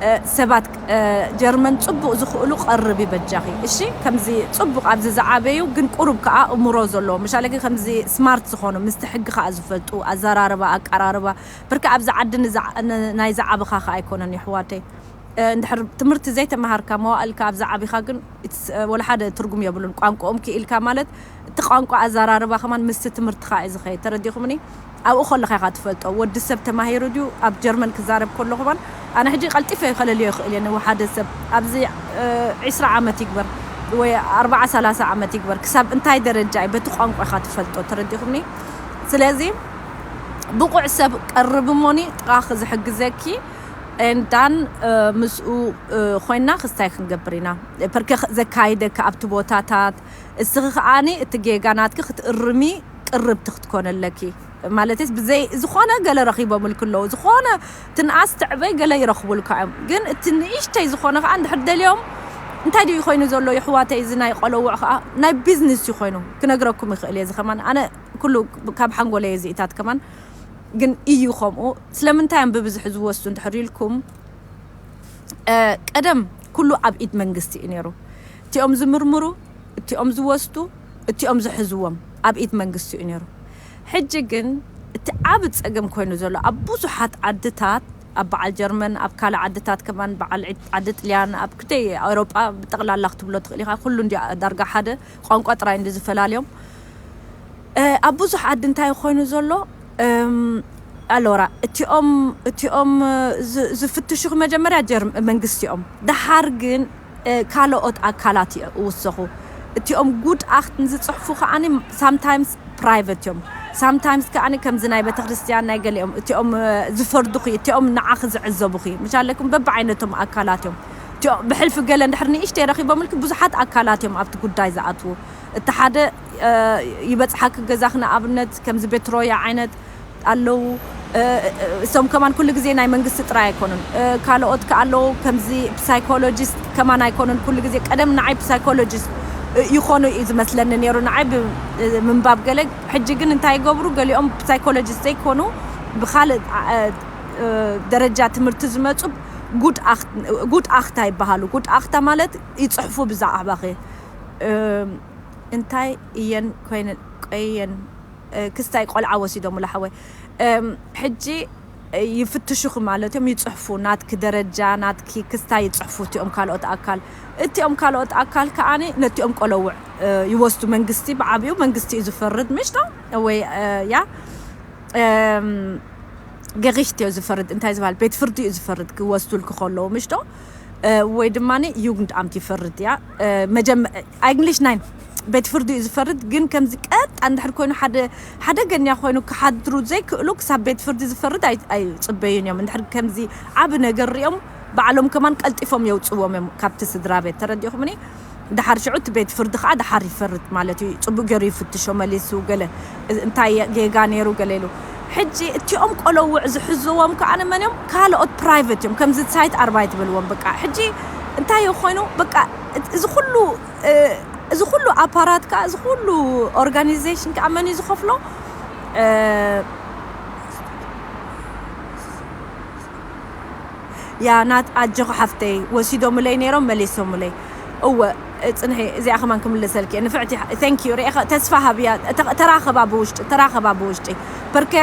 እ፣ ሰባት፣ እ፣ ጀርመን ጽቡቕ ዝኽእሉ ቀርቢ በጃኺ። እሺ፣ ከምዚ ጽቡቕ ኣብዚ ዝዓበዩ ግን ቁሩብ ከኣ እምሮ ዘለዎም፣ ምሻለኪ ከምዚ ስማርት ዝኾኑ፣ ምስቲ ሕጊ ከኣ ዝፈልጡ፣ ኣዘራርባ፣ ኣቀራርባ፣ ብርክ ኣብዚ ዓዲ ንዝዓ-፣ ን-፣ ናይ ዝዓበኻ ከኣ ኣይኮነን የሕዋተይ። እ፣ እንድሕር ትምህርቲ ዘይተመሃርካ መዋእልካ ኣብዚ ዓቢኻ ግን፣ it's፣ እ፣ ወላ ሓደ ትርጉም የብሉን። ቋንቋኦም ክኢልካ ማለት እቲ ቋንቋ ኣዘራርባ ከማን ምስቲ ትምህርትኻ እዩ ዝኸይድ። ተረዲኹምኒ? ኣብኡ ከለኻ ኢኻ ትፈልጦ። ወዲ ሰብ ተማሂሩ ድዩ ኣብ ጀርመን ክዛረብ ከሎ ከማን፣ ኣነ ሕጂ ቀልጢፈ ክለልዮ ይኽእል እየ ንሓደ ሰብ ኣብዚ፣ እ፣ ዒስራ ዓመት ይግበር ወይ ኣርብዓ ሰላሳ ዓመት ይግበር ክሳብ እንታይ ደረጃ እዩ በቲ ቋንቋ ኢኻ ትፈልጦ። ተረዲኹምኒ? ስለዚ ብቑዕ ሰብ ቀርብ እሞኒ ጥቓኺ ዝሕግዘኪ and then ምስኡ ኮይና ክስታይ ክንገብር ኢና። ፐርከ ዘካይደካ ኣብቲ ቦታታት፣ እስኺ ከዓኒ እቲ ጌጋ ናትኪ ክትእርሚ ቅርብቲ ክትኮነ ኣለኪ። ማለትስ ብዘይ ዝኾነ ገለ ረኺቦምልኪ ኣለዉ፣ ዝኾነ ትንኣስ ትዕበይ ገለ ይረኽቡልካ እዮም። ግን እቲ ንእሽተይ ዝኾነ ከዓ እንድሕር ደልዮም፣ እንታይ ድዩ ኮይኑ ዘሎ የሕዋተይ፣ እዚ ናይ ቆለውዕ ከዓ ናይ ቢዝነስ እዩ ኮይኑ። ክነግረኩም ይኽእል እየ። እዚ ከማን ኣነ ኩሉ ካብ ሓንጎለይ እዚኢታት ከማን ግን እዩ ከምኡ። ስለምንታይ እዮም ብብዝሒ ዝወስዱ እንድሕር ኢልኩም፣ ቀደም ኩሉ ኣብ ኢድ መንግስቲ እዩ ነይሩ። እቲኦም ዝምርምሩ፣ እቲኦም ዝወስዱ፣ እቲኦም ዝሕዝዎም ኣብ ኢድ መንግስቲ እዩ ነይሩ። ሕጂ ግን እቲ ዓብ ጸገም ኮይኑ ዘሎ ኣብ ብዙሓት ዓድታት፣ ኣብ በዓል ጀርመን፣ ኣብ ካልእ ዓድታት ከማን፣ በዓል ዓዲ ጥልያን፣ ኣብ ክደይ ኣውሮጳ ብጠቕላላ ክትብሎ ትኽእል ኢኻ። ኩሉ እንዲ ዳርጋ ሓደ ቋንቋ ጥራይ እንዲ ዝፈላልዮም። ኣብ ብዙሕ ዓዲ እንታይ ኮይኑ ዘሎ ኣሎራ እቲኦም እቲኦም ዝፍትሹ መጀመርያ መንግስቲ እዮም። ደሓር ግን ካልኦት ኣካላት ይውሰኹ። እቲኦም ጉድ ኣክት ንዝፅሕፉ ከዓኒ ሳምታይምስ ፕራይቨት እዮም። ሳምታይምስ ከዓኒ ከምዚ ናይ ቤተክርስትያን ናይ ገሊኦም እቲኦም ዝፈርዱኺ እቲኦም ንዓኺ ዝዕዘቡኺ ምሻለኩም በብዓይነቶም ኣካላት እዮም። ብሕልፊ ገለ እንድሕር ንእሽተይ ረኺቦምልኪ ብዙሓት ኣካላት እዮም ኣብቲ ጉዳይ ዝኣትዉ። እቲ ሓደ ይበጽሓኪ ገዛኺ ንኣብነት ከምዚ ቤት ሮያ ዓይነት ኣለዉ። እሶም ከማን ኩሉ ግዜ ናይ መንግስቲ ጥራይ ኣይኮኑን። ካልኦት ከ ኣለዉ ከምዚ ሳይኮሎጂስት ከማን ኣይኮኑን። ኩሉ ግዜ ቀደም ንዓይ ሳይኮሎጂስት ይኾኑ እዩ ዝመስለኒ ነይሩ ንዓይ ብምንባብ ገለ። ሕጂ ግን እንታይ ይገብሩ? ገሊኦም ሳይኮሎጂስት ዘይኮኑ ብኻልእ ደረጃ ትምህርቲ ዝመጹ ጉድ ኣኽታ ይበሃሉ። ጉድ ኣኽታ ማለት ይጽሕፉ ብዛዕባኺ። እንታይ እየን ኮይነን ቆየን ክስታይ ቆልዓ ወሲዶምላ ሓወይ። ሕጂ ይፍትሹኺ ማለት እዮም፣ ይጽሕፉ ናትኪ ደረጃ ናትኪ ክስታይ ይጽሕፉ እቲኦም ካልኦት ኣካል። እቲኦም ካልኦት ኣካል ከዓኒ ነቲኦም ቆለውዕ ይወስዱ። መንግስቲ ብዓብዩ መንግስቲ እዩ ዝፈርድ ምሽ ዶ ወይ ያ ገሪሽት እዩ ዝፈርድ እንታይ ዝበሃል ቤት ፍርዲ እዩ ዝፈርድ ክወስዱልኪ ከለዉ ምሽ ዶ ወይ ድማ ዩግንድ ኣምት ይፈርድ እያ። ኣይግሊሽ ናይን ቤት ፍርዲ እዩ ዝፈርድ። ግን ከምዚ ቀጥ እንድሕር ኮይኑ ሓደ ሓደገኛ ኮይኑ ክሓድሩ ዘይክእሉ ክሳብ ቤት ፍርዲ ዝፈርድ ኣይፅበዩን እዮም። እንድሕር ከምዚ ዓብ ነገር ሪኦም ባዕሎም ከማን ቀልጢፎም የውፅዎም እዮም ካብቲ ስድራ ቤት። ተረዲኹምኒ? ድሓር ሽዑ እቲ ቤት ፍርዲ ከዓ ድሓር ይፈርድ ማለት እዩ። ፅቡቅ ገይሩ ይፍትሾ መሊሱ ገለ እንታይ ጌጋ ነይሩ ገለ ኢሉ። ሕጂ እቲኦም ቆለውዕ ዝሕዝዎም ከዓ ንመን እዮም? ካልኦት ፕራይቨት እዮም። ከምዚ ሳይት ኣርባይ ትበልዎም በቃ። ሕጂ እንታይ እዩ ኮይኑ በቃ እዚ ኩሉ እዚ ኩሉ ኣፓራት ከዓ እዚ ኩሉ ኦርጋኒዜሽን ከዓ መን እዩ ዝኸፍሎ? ያ ናት ኣጆኺ ሓፍተይ ወሲዶምለይ ነይሮም መሊሶምለይ። እወ ፅንሒ እዚኣ ከማን ክምልሰልኪ እየ ንፍዕቲ። Thank you ሪኢኻ ተስፋ ሃብያ። ተራኸባ ብውሽጢ ተራኸባ ብውሽጢ። በርከ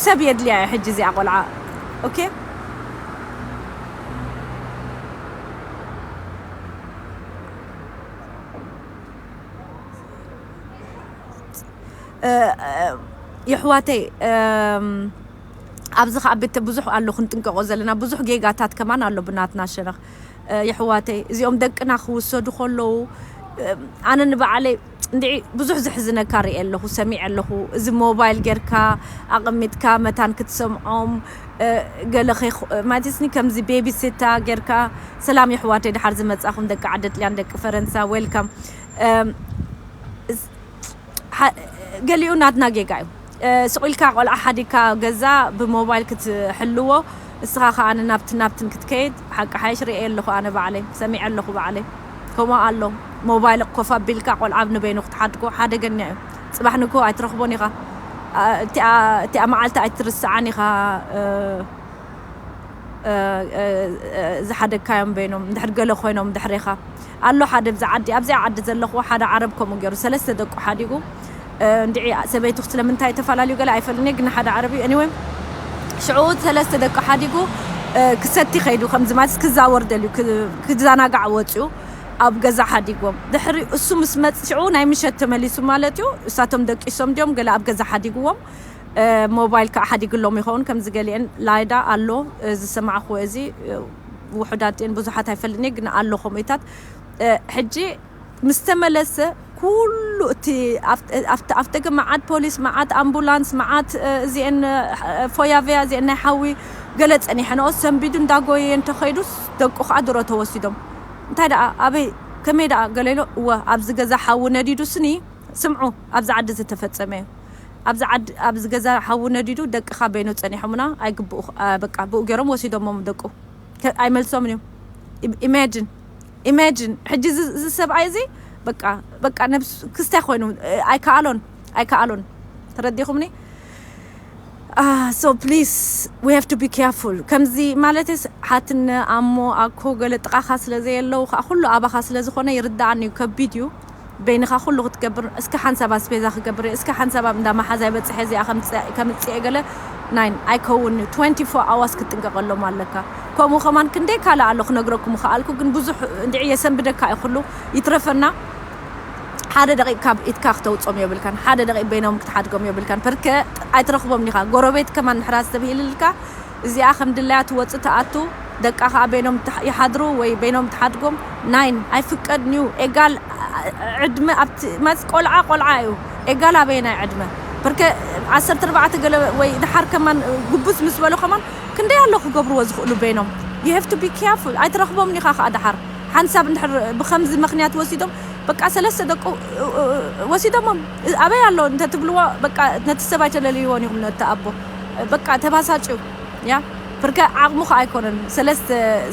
ሰብ የድልያ እዩ ሕጂ እዚኣ ቆልዓ። ኦኬ የሕዋተይ ኣብዚ ከዓ ቤተ ብዙሕ ኣሎ ክንጥንቀቆ ዘለና ብዙሕ ጌጋታት ከማን ኣሎ ብናትና ሸነኽ። የሕዋተይ እዚኦም ደቅና ክውሰዱ ከለዉ ኣነ ንባዕለይ እንድዒ ብዙሕ ዝሕዝነካ ርኤ ኣለኹ ሰሚዐ ኣለኹ። እዚ ሞባይል ጌርካ ኣቐሚጥካ መታን ክትሰምዖም ገለ ማለትስኒ ከምዚ ቤቢ ሲታ ጌርካ። ሰላም የሕዋተይ ድሓር ዝመጻኹም ደቂ ዓዲ ጥልያን ደቂ ፈረንሳ ዌልካም። ገሊኡ ናትና ጌጋ እዩ። ስቕ ኢልካ ቆልዓ ሓዲግካ ገዛ ብሞባይል ክትሕልዎ እስኻ ከዓ ንናብትን ናብትን ክትከይድ ሓቂ ሓይሽ ርእየ ኣለኹ ኣነ ባዕለይ ሰሚዐ ኣለኹ ባዕለይ። ከምኡ ኣሎ ሞባይል ኮፍ ኣቢልካ ቆልዓ ንበይኑ ክትሓድጎ ሓደገኛ እዩ። ፅባሕ ንግሆ ኣይትረኽቦን ኢኻ። እቲኣ መዓልቲ ኣይትርስዓን ኢኻ። ዝሓደግካዮም በይኖም እንድሕር ገለ ኮይኖም ድሕሬኻ ኣሎ ሓደ ብዛ ዓዲ ኣብዚኣ ዓዲ ዘለኹዎ ሓደ ዓረብ ከምኡ ገይሩ ሰለስተ ደቁ ሓዲጉ። እንድዒ ሰበይቱ ስለምንታይ ተፈላለዩ ገለ ኣይፈልኒ ግን ሓደ ዓረብ እዩ። Anyway ሽዑ ሰለስተ ደቁ ሓዲጉ ክሰቲ ከይዱ ከምዚ ማለት ክዛወር ደልዩ ክዘናጋዕ ወፅኡ ኣብ ገዛ ሓዲግዎም። ድሕሪ እሱ ምስ መፅ ሽዑ ናይ ምሸት ተመሊሱ ማለት እዩ። እሳቶም ደቂሶም ድዮም ገለ ኣብ ገዛ ሓዲግዎም። ሞባይል ከዓ ሓዲግሎም ይኸውን ከምዚ ገሊአን ላይዳ ኣሎ ዝሰማዕኹዎ እዚ ውሑዳት እየን ብዙሓት ኣይፈልጥን እየ ግን ኣሎ ከምኡታት። ሕጂ ምስ ተመለሰ ኩሉ እቲ ኣፍ ደገ መዓት ፖሊስ፣ መዓት ኣምቡላንስ፣ መዓት እዚአን ፎያቨያ፣ እዚአን ናይ ሓዊ ገለ ጸኒሐንኦ ሰንቢዱ እንዳጎየ እንተኸይዱስ ደቁ ከዓ ድሮ ተወሲዶም። እንታይ ደኣ ኣበይ ከመይ ደኣ ገለ ኢሎ። እወ ኣብዚ ገዛ ሓዊ ነዲዱ ስኒ። ስምዑ፣ ኣብዚ ዓዲ ዝተፈጸመ እዩ። ኣብዚ ዓዲ ኣብዚ ገዛ ሓዊ ነዲዱ ደቅኻ በይኑ ጸኒሖምና ኣይግብኡ። በቃ ብኡ ገይሮም ወሲዶሞም ደቁ። ኣይመልሶምን እዩ። ኢማጂን ኢማጂን ሕጂ እዚ ሰብኣይ እዚ በቃ በቃ ነብሱ ክስታይ ኮይኑ ኣይከኣሎን ኣይከኣሎን። ተረዲኹምኒ? So please, we have to be careful። ከምዚ ማለትስ ሓትነ ኣሞ ኣኮ ገለ ጥቓኻ ስለ ዘየለው ከዓ ኩሉ ኣባኻ ስለ ዝኾነ ይርዳኣኒ እዩ። ከቢድ እዩ። በይንኻ ኩሉ ክትገብር፣ እስከ ሓንሳብ ኣስቤዛ ክገብር እየ፣ እስከ ሓንሳብ ኣብ እንዳ መሓዛይ በፅሐ እዚኣ ከምፅእ ገለ ናይን ኣይከውን እዩ። Twenty four hours ክትጥንቀቀሎም ኣለካ። ከምኡ ከማን ክንደይ ካልእ ኣሎ ክነግረኩም ከኣልኩ፣ ግን ብዙሕ እንድዒ የሰንብደካ እዩ ኩሉ። ይትረፈና። ሓደ ደቂቅ ካብ ኢድካ ክተውጾም የብልካን። ሓደ ደቂቅ በይኖም ክትሓድጎም የብልካን። ፐርከ ኣይትረኽቦም ዲኻ። ጎረቤት ከማን ንሕራስ ተብሂልልካ እዚኣ ከም ድላያ ትወጽእ ትኣቱ፣ ደቃ ከኣ በይኖም ትሕ-፣ ይሓድሩ ወይ በይኖም ትሓድጎም። ናይን ኣይፍቀድን እዩ። ኤጋል ዕድመ ኣብቲ ማስ ቆልዓ ቆልዓ እዩ። ኤጋል ኣበየናይ ዕድመ? ፐርከ ዓሰርተ ኣርባዕተ ገለ ወይ ድሓር ከማን ጉቡዝ ምስ በሉ ከማን ክንደይ ኣሎ ክገብርዎ ዝኽእሉ በይኖም። You have to be careful። ኣይትረኽቦም ዲኻ ከኣ ድሓር። ሓንሳብ እንድሕር ብኸምዚ ምኽንያት ወሲዶም በቃ ሰለስተ ደቁ ወሲዶሞም ኣበይ ኣሎ እንተትብልዎ በቃ ነቲ ሰብ ኣይተለልይዎን ኢኹም ነቲ ኣቦ በቃ ተባሳጭው ያ ፕርከ ዓቕሙ ከ ኣይኮነን ሰለስተ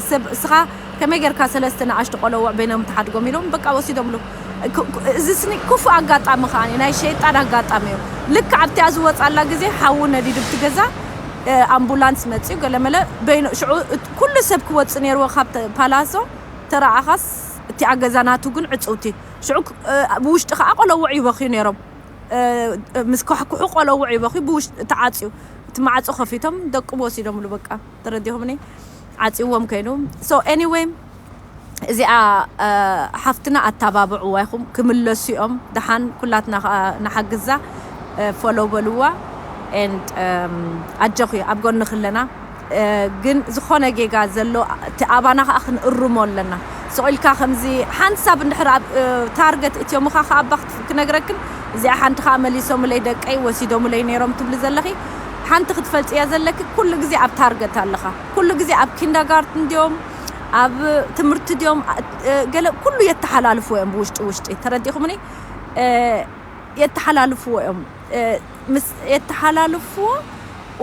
ሰብ እስኻ ከመይ ጌርካ ሰለስተ ንኣሽቱ ቆለውዕ በይኖም ትሓድጎም ኢሎም በቃ ወሲዶምሉ። እዚ ስኒ ክፉ ኣጋጣሚ ከኣ ናይ ሸይጣን ኣጋጣሚ እዩ። ልክ ኣብቲኣ ዝወፃላ ግዜ ሓዊ ነዲዱ ብቲ ገዛ ኣምቡላንስ መፅኡ ገለመለ በይኖ ሽዑ ኩሉ ሰብ ክወፅእ ነይርዎ ካብ ፓላሶ ተረኣኻስ እቲኣ ገዛ ናቱ ግን ዕፅውቲ ሽዑ ብውሽጢ ከዓ ቆለውዕ ይበኽዩ ነይሮም። ምስ ከሕኩሑ ቆለውዕ ይበኽዩ ብውሽጢ ተዓፅዩ እቲ ማዕፆ ከፊቶም ደቁ ወሲዶምሉ በቃ ተረዲኹምኒ። ዓፅዎም ከይኑ so anyway እዚኣ ሓፍትና ኣተባብዕዋ ኢኹም ክምለሱ እዮም። ደሓን ኩላትና ከዓ ንሓግዛ። ፎሎ በልዋ። And ኣጆኺ ኣብ ጎንኺ ኣለና። ግን ዝኾነ ጌጋ ዘሎ እቲ ኣባና ከዓ ክንእርሞ ኣለና። ስቕ ኢልካ ከምዚ ሓንሳብ እንድሕር ኣብ ታርገት እትዮምኻ ከዓ ኣባ ክነግረክን እዚኣ ሓንቲ ከዓ መሊሶምለይ ደቀይ ወሲዶምለይ ነይሮም ትብሊ ዘለኺ ሓንቲ ክትፈልጥያ ዘለኪ ኩሉ ግዜ ኣብ ታርገት ኣለኻ። ኩሉ ግዜ ኣብ ኪንዳጋርትን ድዮም ኣብ ትምህርቲ ድዮም ገለ ኩሉ የተሓላልፍዎ እዮም ብውሽጢ ውሽጢ ተረዲኹምኒ? የተሓላልፍዎ እዮም። ምስ የተሓላልፍዎ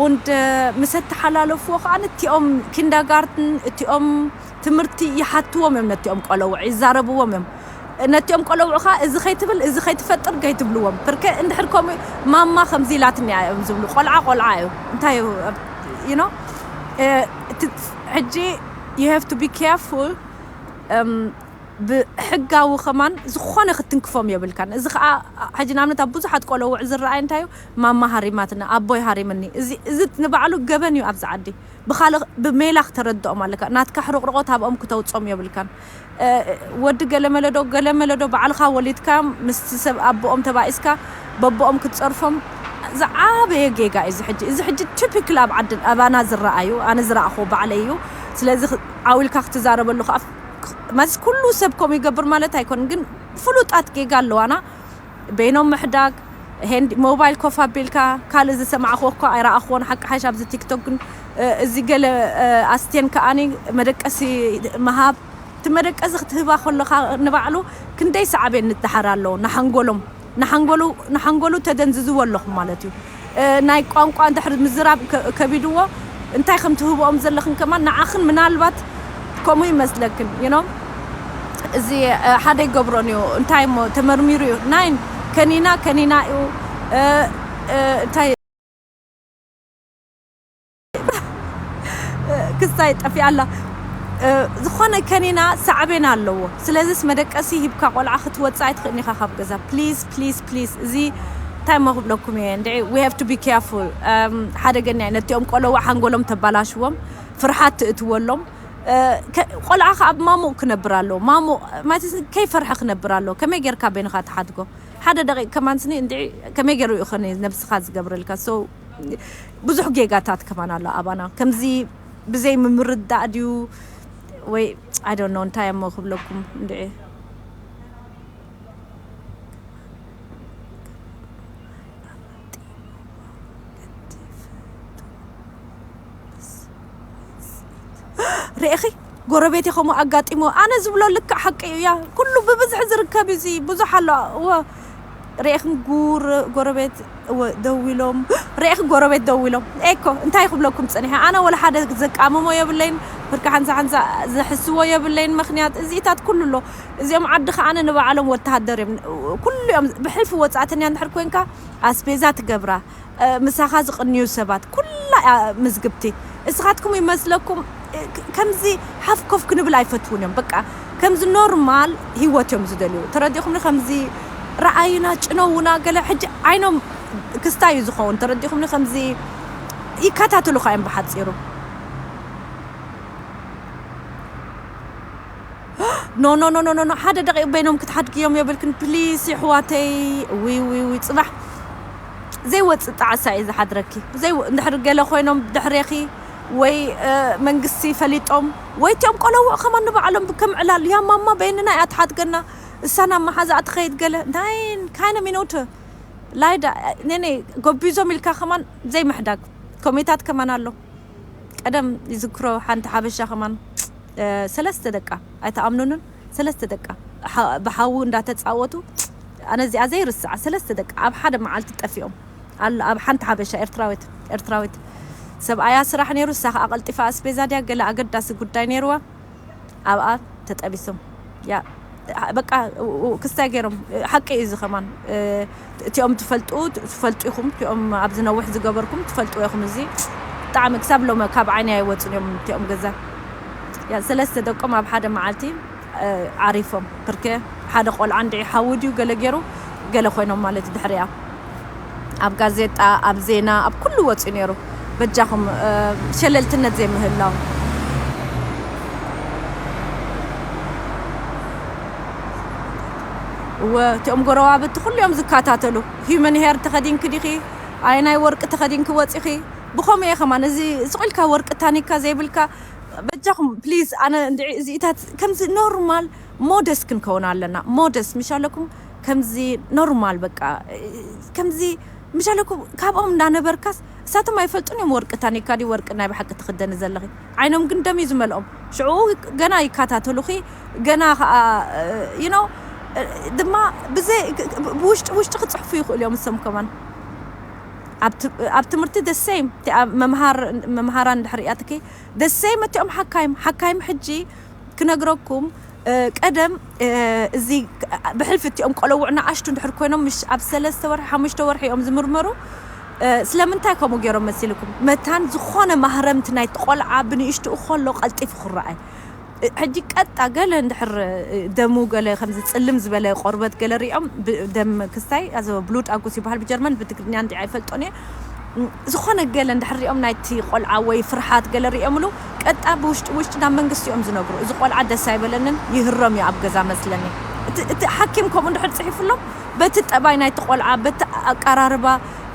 und ምስ የተሓላለፍዎ ከዓ እቲኦም ኪንዳጋርትን እቲኦም ትምህርቲ ይሓትዎም እዮም ነቲኦም ቆለውዕ ይዛረብዎም እዮም። ነቲኦም ቆለውዕ ከዓ እዚ ከይትብል እዚ ከይትፈጥር ከይትብልዎም ፕርከ እንድሕር ከምኡ ማማ ከምዚ ኢላትኒ እዮም ዝብሉ ቆልዓ ቆልዓ እዩ እንታይ you know ሕጂ you have to be careful ብሕጋዊ ከማን ዝኾነ ክትንክፎም የብልካን። እዚ ከዓ ሕጂ ንኣብነት ኣብ ብዙሓት ቆለውዕ ዝረኣይ እንታይ እዩ ማማ ሃሪማትና ኣቦይ ሃሪምኒ እዚ ንባዕሉ ገበን እዩ ኣብዚ ዓዲ። ብካልእ ብሜላ ክተረድኦም ኣለካ ናትካ ሕርቕርቖት ኣብኦም ክተውፅኦም የብልካን። ወዲ ገለመለዶ ገለመለዶ ባዕልኻ ወሊድካዮም ምስቲ ሰብ ኣቦኦም ተባኢስካ በቦኦም ክትፀርፎም ዝዓበየ ጌጋ እዩ እዚ ሕጂ። እዚ ሕጂ ቲፒክል ኣብ ዓድን ኣባና ዝረኣዩ ኣነ ዝረኣኹ ባዕለይ እዩ። ስለዚ ዓው ኢልካ ክትዛረበሉ ከዓ መስ ኩሉ ሰብ ከምኡ ይገብር ማለት ኣይኮን ግን ፍሉጣት ጌጋ ኣለዋና። በይኖም ምሕዳግ ሄንድ ሞባይል ኮፍ ኣቢልካ ካልእ ዝሰማዕኹ እኳ ኣይረኣኽዎን ሓቂ ሓሽ ኣብዚ ቲክቶክ ግን እዚ ገለ ኣስቴን ከኣኒ መደቀሲ ምሃብ እቲ መደቀሲ ክትህባ ከለኻ ንባዕሉ ክንደይ ሳዕቤን ንድሓር ኣለዎ ንሓንጎሎም ንሓንጎሉ ንሓንጎሉ ተደንዝዝዎ ኣለኹም ማለት እዩ። ናይ ቋንቋ እንድሕር ምዝራብ ከቢድዎ እንታይ ከም ትህብኦም ዘለኽን ከማን ንዓኽን ምናልባት ከምኡ ይመስለክን you know እዚ ሓደ ይገብሮን እዩ እንታይ እሞ ተመርሚሩ እዩ ናይን ከኒና ከኒና እዩ እንታይ ክስታይ ጠፊኣ ኣላ ዝኾነ ከኒና ሳዕቤን ኣለዎ። ስለዚስ መደቀሲ ሂብካ ቆልዓ ክትወፅእ ኣይትኽእልን ኢኻ ካብ ገዛ please please please። እዚ እንታይ እሞ ክብለኩም እየ እንድዒ we have to be careful። ሓደገኛ እዩ ነቲኦም ቆለዋ ሓንጎሎም ተባላሽዎም ፍርሓት ትእትወሎም። ቆልዓ ከዓ ኣብ ማሙቕ ክነብር ኣለዎ ማሙቕ ማለት ከይፈርሐ ክነብር ኣለዎ። ከመይ ጌርካ በይንኻ ትሓድጎ ሓደ ደቂቅ ከማን ስኒ እንድዒ ከመይ ገይሩ እዩ ኸኒ ነብስኻ ዝገብረልካ so ብዙሕ ጌጋታት ከማን ኣሎ ኣባና ከምዚ ብዘይ ምምርዳእ ድዩ ወይ I don't know እንታይ እሞ ክብለኩም እንድዒ ርኢኺ፣ ጎረቤት ከምኡ ኣጋጢሞ፣ ኣነ ዝብሎ ልክዕ ሓቂ እዩ። ያ ኩሉ ብብዝሒ ዝርከብ እዩ። እዚ ብዙሕ ኣሎ። እወ፣ ርኢኽን ጉር-፣ ጎረቤት፣ እወ፣ ደው ኢሎም፣ ርኢኽን ጎረቤት ደው ኢሎም። ኤኮ፣ እንታይ ክብለኩም ጸኒሐ? ኣነ ወላ ሓደ ዘቃምሞ የብለይን፣ ብርካ ሓንሳ ሓንሳ ዘሕስዎ የብለይን። ምኽንያት እዚኢታት ኩሉ ኣሎ። እዚኦም ዓዲ ከኣ ንባዕሎም ወተሃደር እዮም። ኩሉ እዮም ብሕልፊ ወጻእተኛ እንድሕር ኮንካ ኣስቤዛ ትገብራ፣ እ፣ ምሳኻ ዝቕንዩ ሰባት፣ ኩላ እያ ምዝግብቲ። እስኻትኩም ይመስለኩም፣ እ፣ ክ-፣ ከምዚ ሓፍ ኮፍ ክንብል ኣይፈትውን እዮም። በቃ ከምዚ ኖርማል ህይወት እዮም ዝደልዩ። ተረዲኹምኒ? ከምዚ ረኣዩና፣ ጭነውና፣ ገለ ሕጂ ዓይኖም ክስታይ እዩ ዝኸውን። ተረዲኹምኒ? ከምዚ ይከታተሉኻ እዮም ብሓጺሩ። ኖ፣ ኖ፣ ኖ፣ ኖ፣ ኖ፣ ኖ፣ ሓደ ደቂቕ በይኖም ክትሓድግዮም የብልክን ፕሊስ፣ ይሕዋተይ። ዊ፣ ዊ፣ ዊ፣ ጽባሕ ዘይወጽእ ጣዕሳ እዩ ዝሓድረኪ። ዘይ-፣ እንድሕር ገለ ኮይኖም ድሕሬኺ ወይ፣ እ፣ መንግስቲ ፈሊጦም ወይ እቲኦም ቆለውዕ ከማን ንባዕሎም ከም ዕላል፣ "ያ ማማ በየንና እያ ትሓድገና? እሳ ናብ መሓዛኣ ትኸይድ?" ገለ ናይን ካይነ ሚኖት ላይዳ፣ ነኔ ጎቢዞም ኢልካ ከማን ዘይምሕዳግ ኮሜታት ከማን ኣሎ። ቀደም ይዝክሮ ሓንቲ ሓበሻ ከማን፣ እ፣ ሰለስተ ደቃ፣ ኣይተኣምኑንን፣ ሰለስተ ደቃ ሓ-፣ ብሓዊ እንዳተጻወቱ፣ ኣነ እዚኣ ዘይርስዓ፣ ሰለስተ ደቃ ኣብ ሓደ መዓልቲ ጠፊኦም። ኣሎ ኣብ ሓንቲ ሓበሻ ኤርትራዊት፣ ኤርትራዊት ሰብኣያ ስራሕ ነይሩ፣ እሳ ከኣ ቀልጢፋ ኣስቤዛ ድያ ገለ ኣገዳሲ ጉዳይ ነይርዋ፣ ኣብኣ ተጠቢሶም። ያ፣ በቃ፣ ው-፣ ው-፣ ክስታይ ገይሮም። ሓቂ እዩ እዚ ከማን። እ፣ እቲኦም ትፈልጡ፣ ትፈልጡ ኢኹም። እቲኦም ኣብዚ ነዊሕ ዝገበርኩም ትፈልጡ ኢኹም። እዚ ብጣዕሚ ክሳብ ሎሚ ካብ ዓይኒ ኣይወጹን እዮም እቲኦም ገዛ። ያ፣ ሰለስተ ደቆም ኣብ ሓደ መዓልቲ፣ እ፣ ዓሪፎም። ብርኬ ሓደ ቆልዓ እንድዒ ሓዊ ድዩ ገለ ገይሩ፣ ገለ ኮይኖም ማለት ድሕሪኣ። ኣብ ጋዜጣ፣ ኣብ ዜና፣ ኣብ ኩሉ ወጺኡ ነይሩ። በጃኹም፣ እ፣ ሸለልትነት ዘይምህላው። እወ፣ እቲኦም ጎረባብቲ ኩሉ እዮም ዝከታተሉ። ሂዩመን ሄር ተኸዲንኪ ዲኺ? ኣየናይ ወርቂ ተኸዲንኪ ወጺኺ? ብኸምኡ እየ ከማን፣ እዚ ስቕ ኢልካ ወርቂ ታኒካ ዘይብልካ፣ በጃኹም ፕሊዝ፣ ኣነ እንድዒ እዚኢታት ከምዚ ኖርማል ሞደስ ክንከውን ኣለና። ሞደስ ምሽ ኣለኩም፣ ከምዚ ኖርማል በቃ፣ ከምዚ ምሽ ኣለኩም፣ ካብኦም እንዳነበርካስ እሳቶም ኣይፈልጡን እዮም። ወርቂ ታኒካ ድዩ ወርቂ ናይ ብሓቂ ትኽደኒ ዘለኺ? ዓይኖም ግን ደም እዩ ዝመልኦም። ሽዑ ገና ይከታተሉኺ፣ ገና ኸኣ፣ you know፣ ድማ ብዘይ፣ ብውሽጢ ውሽጢ ክጽሕፉ ይኽእሉ እዮም እሶም ከማን። ኣብ ት-፣ ኣብ ትምህርቲ the same፣ እቲ ኣብ መምሃር-፣ መምሃራን ድሕሪ ኣትኪ the same፣ እቲኦም ሓካይም፣ ሓካይም ሕጂ ክነግረኩም፣ እ፣ ቀደም፣ እ፣ እዚ ብሕልፊ እቲኦም ቆለውዕ ንኣሽቱ እንድሕር ኮይኖም፣ ምሽ ኣብ ሰለስተ ወርሒ፣ ሓሙሽተ ወርሒ እዮም ዝምርመሩ። እ፣ ስለምንታይ ከምኡ ገይሮም መሲልኩም? መታን ዝኾነ ማህረምቲ ናይቲ ቆልዓ ብንእሽትኡ ከሎ ቀልጢፉ ክረኣይ። እ፣ ሕጂ ቀጣ ገለ እንድሕር፣ እ፣ ደሙ ገለ ከምዚ ጽልም ዝበለ ቆርበት ገለ ሪኦም፣ ብ-፣ ደም ክስታይ፣ ኣዞ ብሉድ ኣጉስ ይበሃል ብጀርመን፣ ብትግርኛ እንዲ ኣይፈልጦን እየ። ም፣ ዝኾነ ገለ እንድሕር ሪኦም ናይቲ ቆልዓ ወይ ፍርሓት ገለ ሪኦምሉ፣ ቀጣ ብውሽጢ ውሽጢ ናብ መንግስቲ እዮም ዝነግሩ። እዚ ቆልዓ ደስ ኣይበለንን፣ ይህረም እዩ ኣብ ገዛ መስለኒ። እቲ፣ እቲ ሓኪም ከምኡ እንድሕር ጽሒፉሎም፣ በቲ ጠባይ ናይቲ ቆልዓ፣ በቲ ኣቀራርባ፣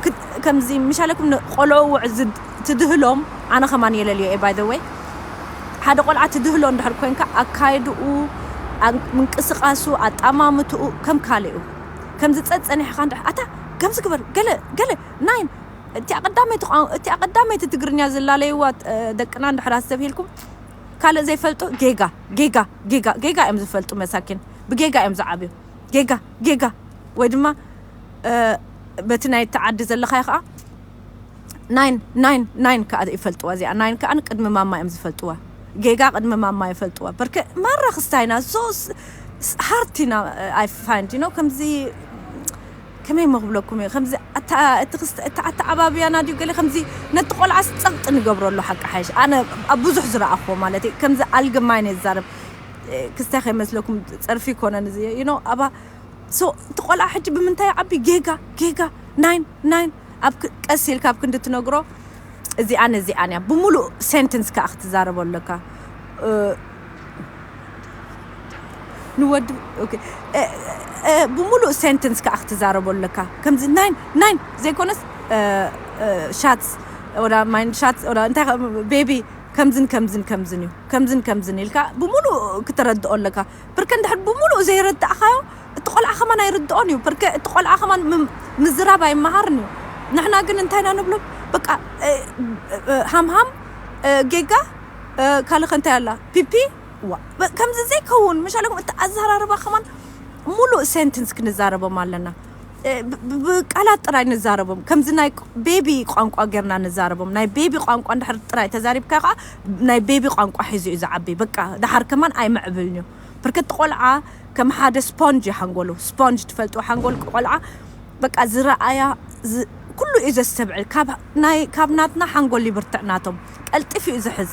ክ-፣ ከምዚ ምሻለኩም ንቆልዑ ውዕዝ ትድህሎም፣ ኣነ ከማን የለልዮ እየ፣ by the way። ሓደ ቆልዓ ትድህሎ እንድሕር ኮንካ፣ ኣካይድኡ፣ ኣ-፣ ምንቅስቃሱ፣ ኣጣማምትኡ ከም ካልእ እዩ። ከምዚ ጸጸኒሕኻ እንድሕር፣ ኣታ ከምዚ ግበር፣ ገለ፣ ገለ፣ ናይን፣ እቲኣ ቀዳመይቲ ቋን-፣ እቲኣ ቀዳመይቲ ትግርኛ ዝላለይዋ፣ እ፣ ደቅና እንድሕር ኣስተብሂልኩም፣ ካልእ ዘይፈልጡ፣ ጌጋ፣ ጌጋ፣ ጌጋ፣ ጌጋ እዮም ዝፈልጡ መሳኪን። ብጌጋ እዮም ዝዓብዩ። ጌጋ፣ ጌጋ። ወይ ድማ፣ እ፣ በቲ ናይ እቲ ዓዲ ዘለኻዮ ኸዓ፣ ናይን፣ ናይን፣ ናይን ከኣ ይፈልጥዋ እዚኣ። ናይን ከኣ ቅድሚ ማማ እዮም ዝፈልጥዋ። ጌጋ ቅድሚ ማማ ይፈልጥዋ። በርከ ማራ ክስታይና፣ so s-፣ s-፣ hard ኢና፣ I find፣ you know፣ ከምዚ፣ ከመይ እሞ ክብለኩም እየ፣ ከምዚ ኣታ-፣ እቲ ክስተ-፣ እቲ ኣተዓባብያና ድዩ ገለ ከምዚ ነቲ ቆልዓ ጸቕጢ ንገብረሉ ሓቂ ሓይሽ። ኣነ ኣብ ብዙሕ ዝረኣኽዎ ማለት እዩ። ከምዚ ኣልግማይን እየ ዝዛረብ። እ፣ ክስታይ ከይመስለኩም ጸርፊ ይኮነን እዚ፣ you know፣ ኣባ-፣ so፣ እቲ ቆልዓ ሕጂ ብምንታይ ዓቢ ጌጋ፣ ጌጋ፣ ናይን፣ ናይን፣ ኣብ ክ-፣ ቀስ ኢልካ ኣብ ክንዲ ትነግሮ፣ እዚኣን እዚኣን እያ። ብምሉእ ሴንተንስ ከኣ ክትዛረቦ ኣለካ። እ፣ ንወዲ፣ ኦኬ። እ፣ እ፣ ብምሉእ ሴንተንስ ከኣ ክትዛረቦ ኣለካ። ከምዚ ናይን፣ ናይን ዘይኮነስ፣ እ፣ እ፣ ሻትስ፣ ወላ ማይን ሻትስ፣ ወላ እንታይ ከ-፣ ቤቢ፣ ከምዝን ከምዝን ከምዝን እዩ። ከምዝን ከምዝን ኢልካ ብምሉእ ክተረድኦ ኣለካ። ብርከ እንድሕር ብምሉእ ዘይረዳእኻዮ፣ እቲ ቆልዓ ከማን ኣይርድኦን እዩ። ብርከ እቲ ቆልዓ ከማን ም-፣ ምዝራብ ኣይመሃርን እዩ። ንሕና ግን እንታይ ኢና ንብሎ? በቃ፣ እ፣ እ፣ ሃምሃም፣ እ፣ ጌጋ፣ ካልኸ እንታይ ኣላ? ፒፒ? ዋ፣ ከምዚ ዘይከውን ምሻለኩም። እቲ ኣዘራርባ ከማን ሙሉእ ሴንተንስ ክንዛረቦም ኣለና። ብቃላት ጥራይ ንዛረቦም፣ ከምዚ ናይ ቤቢ ቋንቋ ጌርና ንዛረቦም። ናይ ቤቢ ቋንቋ እንድሕር ጥራይ ተዛሪብካ ከዓ ናይ ቤቢ ቋንቋ ሒዙ እዩ ዝዓቢ። በቃ፣ ደሓር ከማን ኣይምዕብልን እዩ። ብርክቲ ቆልዓ ከም ሓደ ስፖንጅ እዩ ሓንጎሉ። ስፖንጅ ትፈልጡ ሓንጎል ቆልዓ በቃ ዝረኣያ፣ ኩሉ እዩ ዘስተብዕል። ካብ ናትና ሓንጎል ይብርትዕ ናቶም። ቀልጢፍ እዩ ዝሕዝ።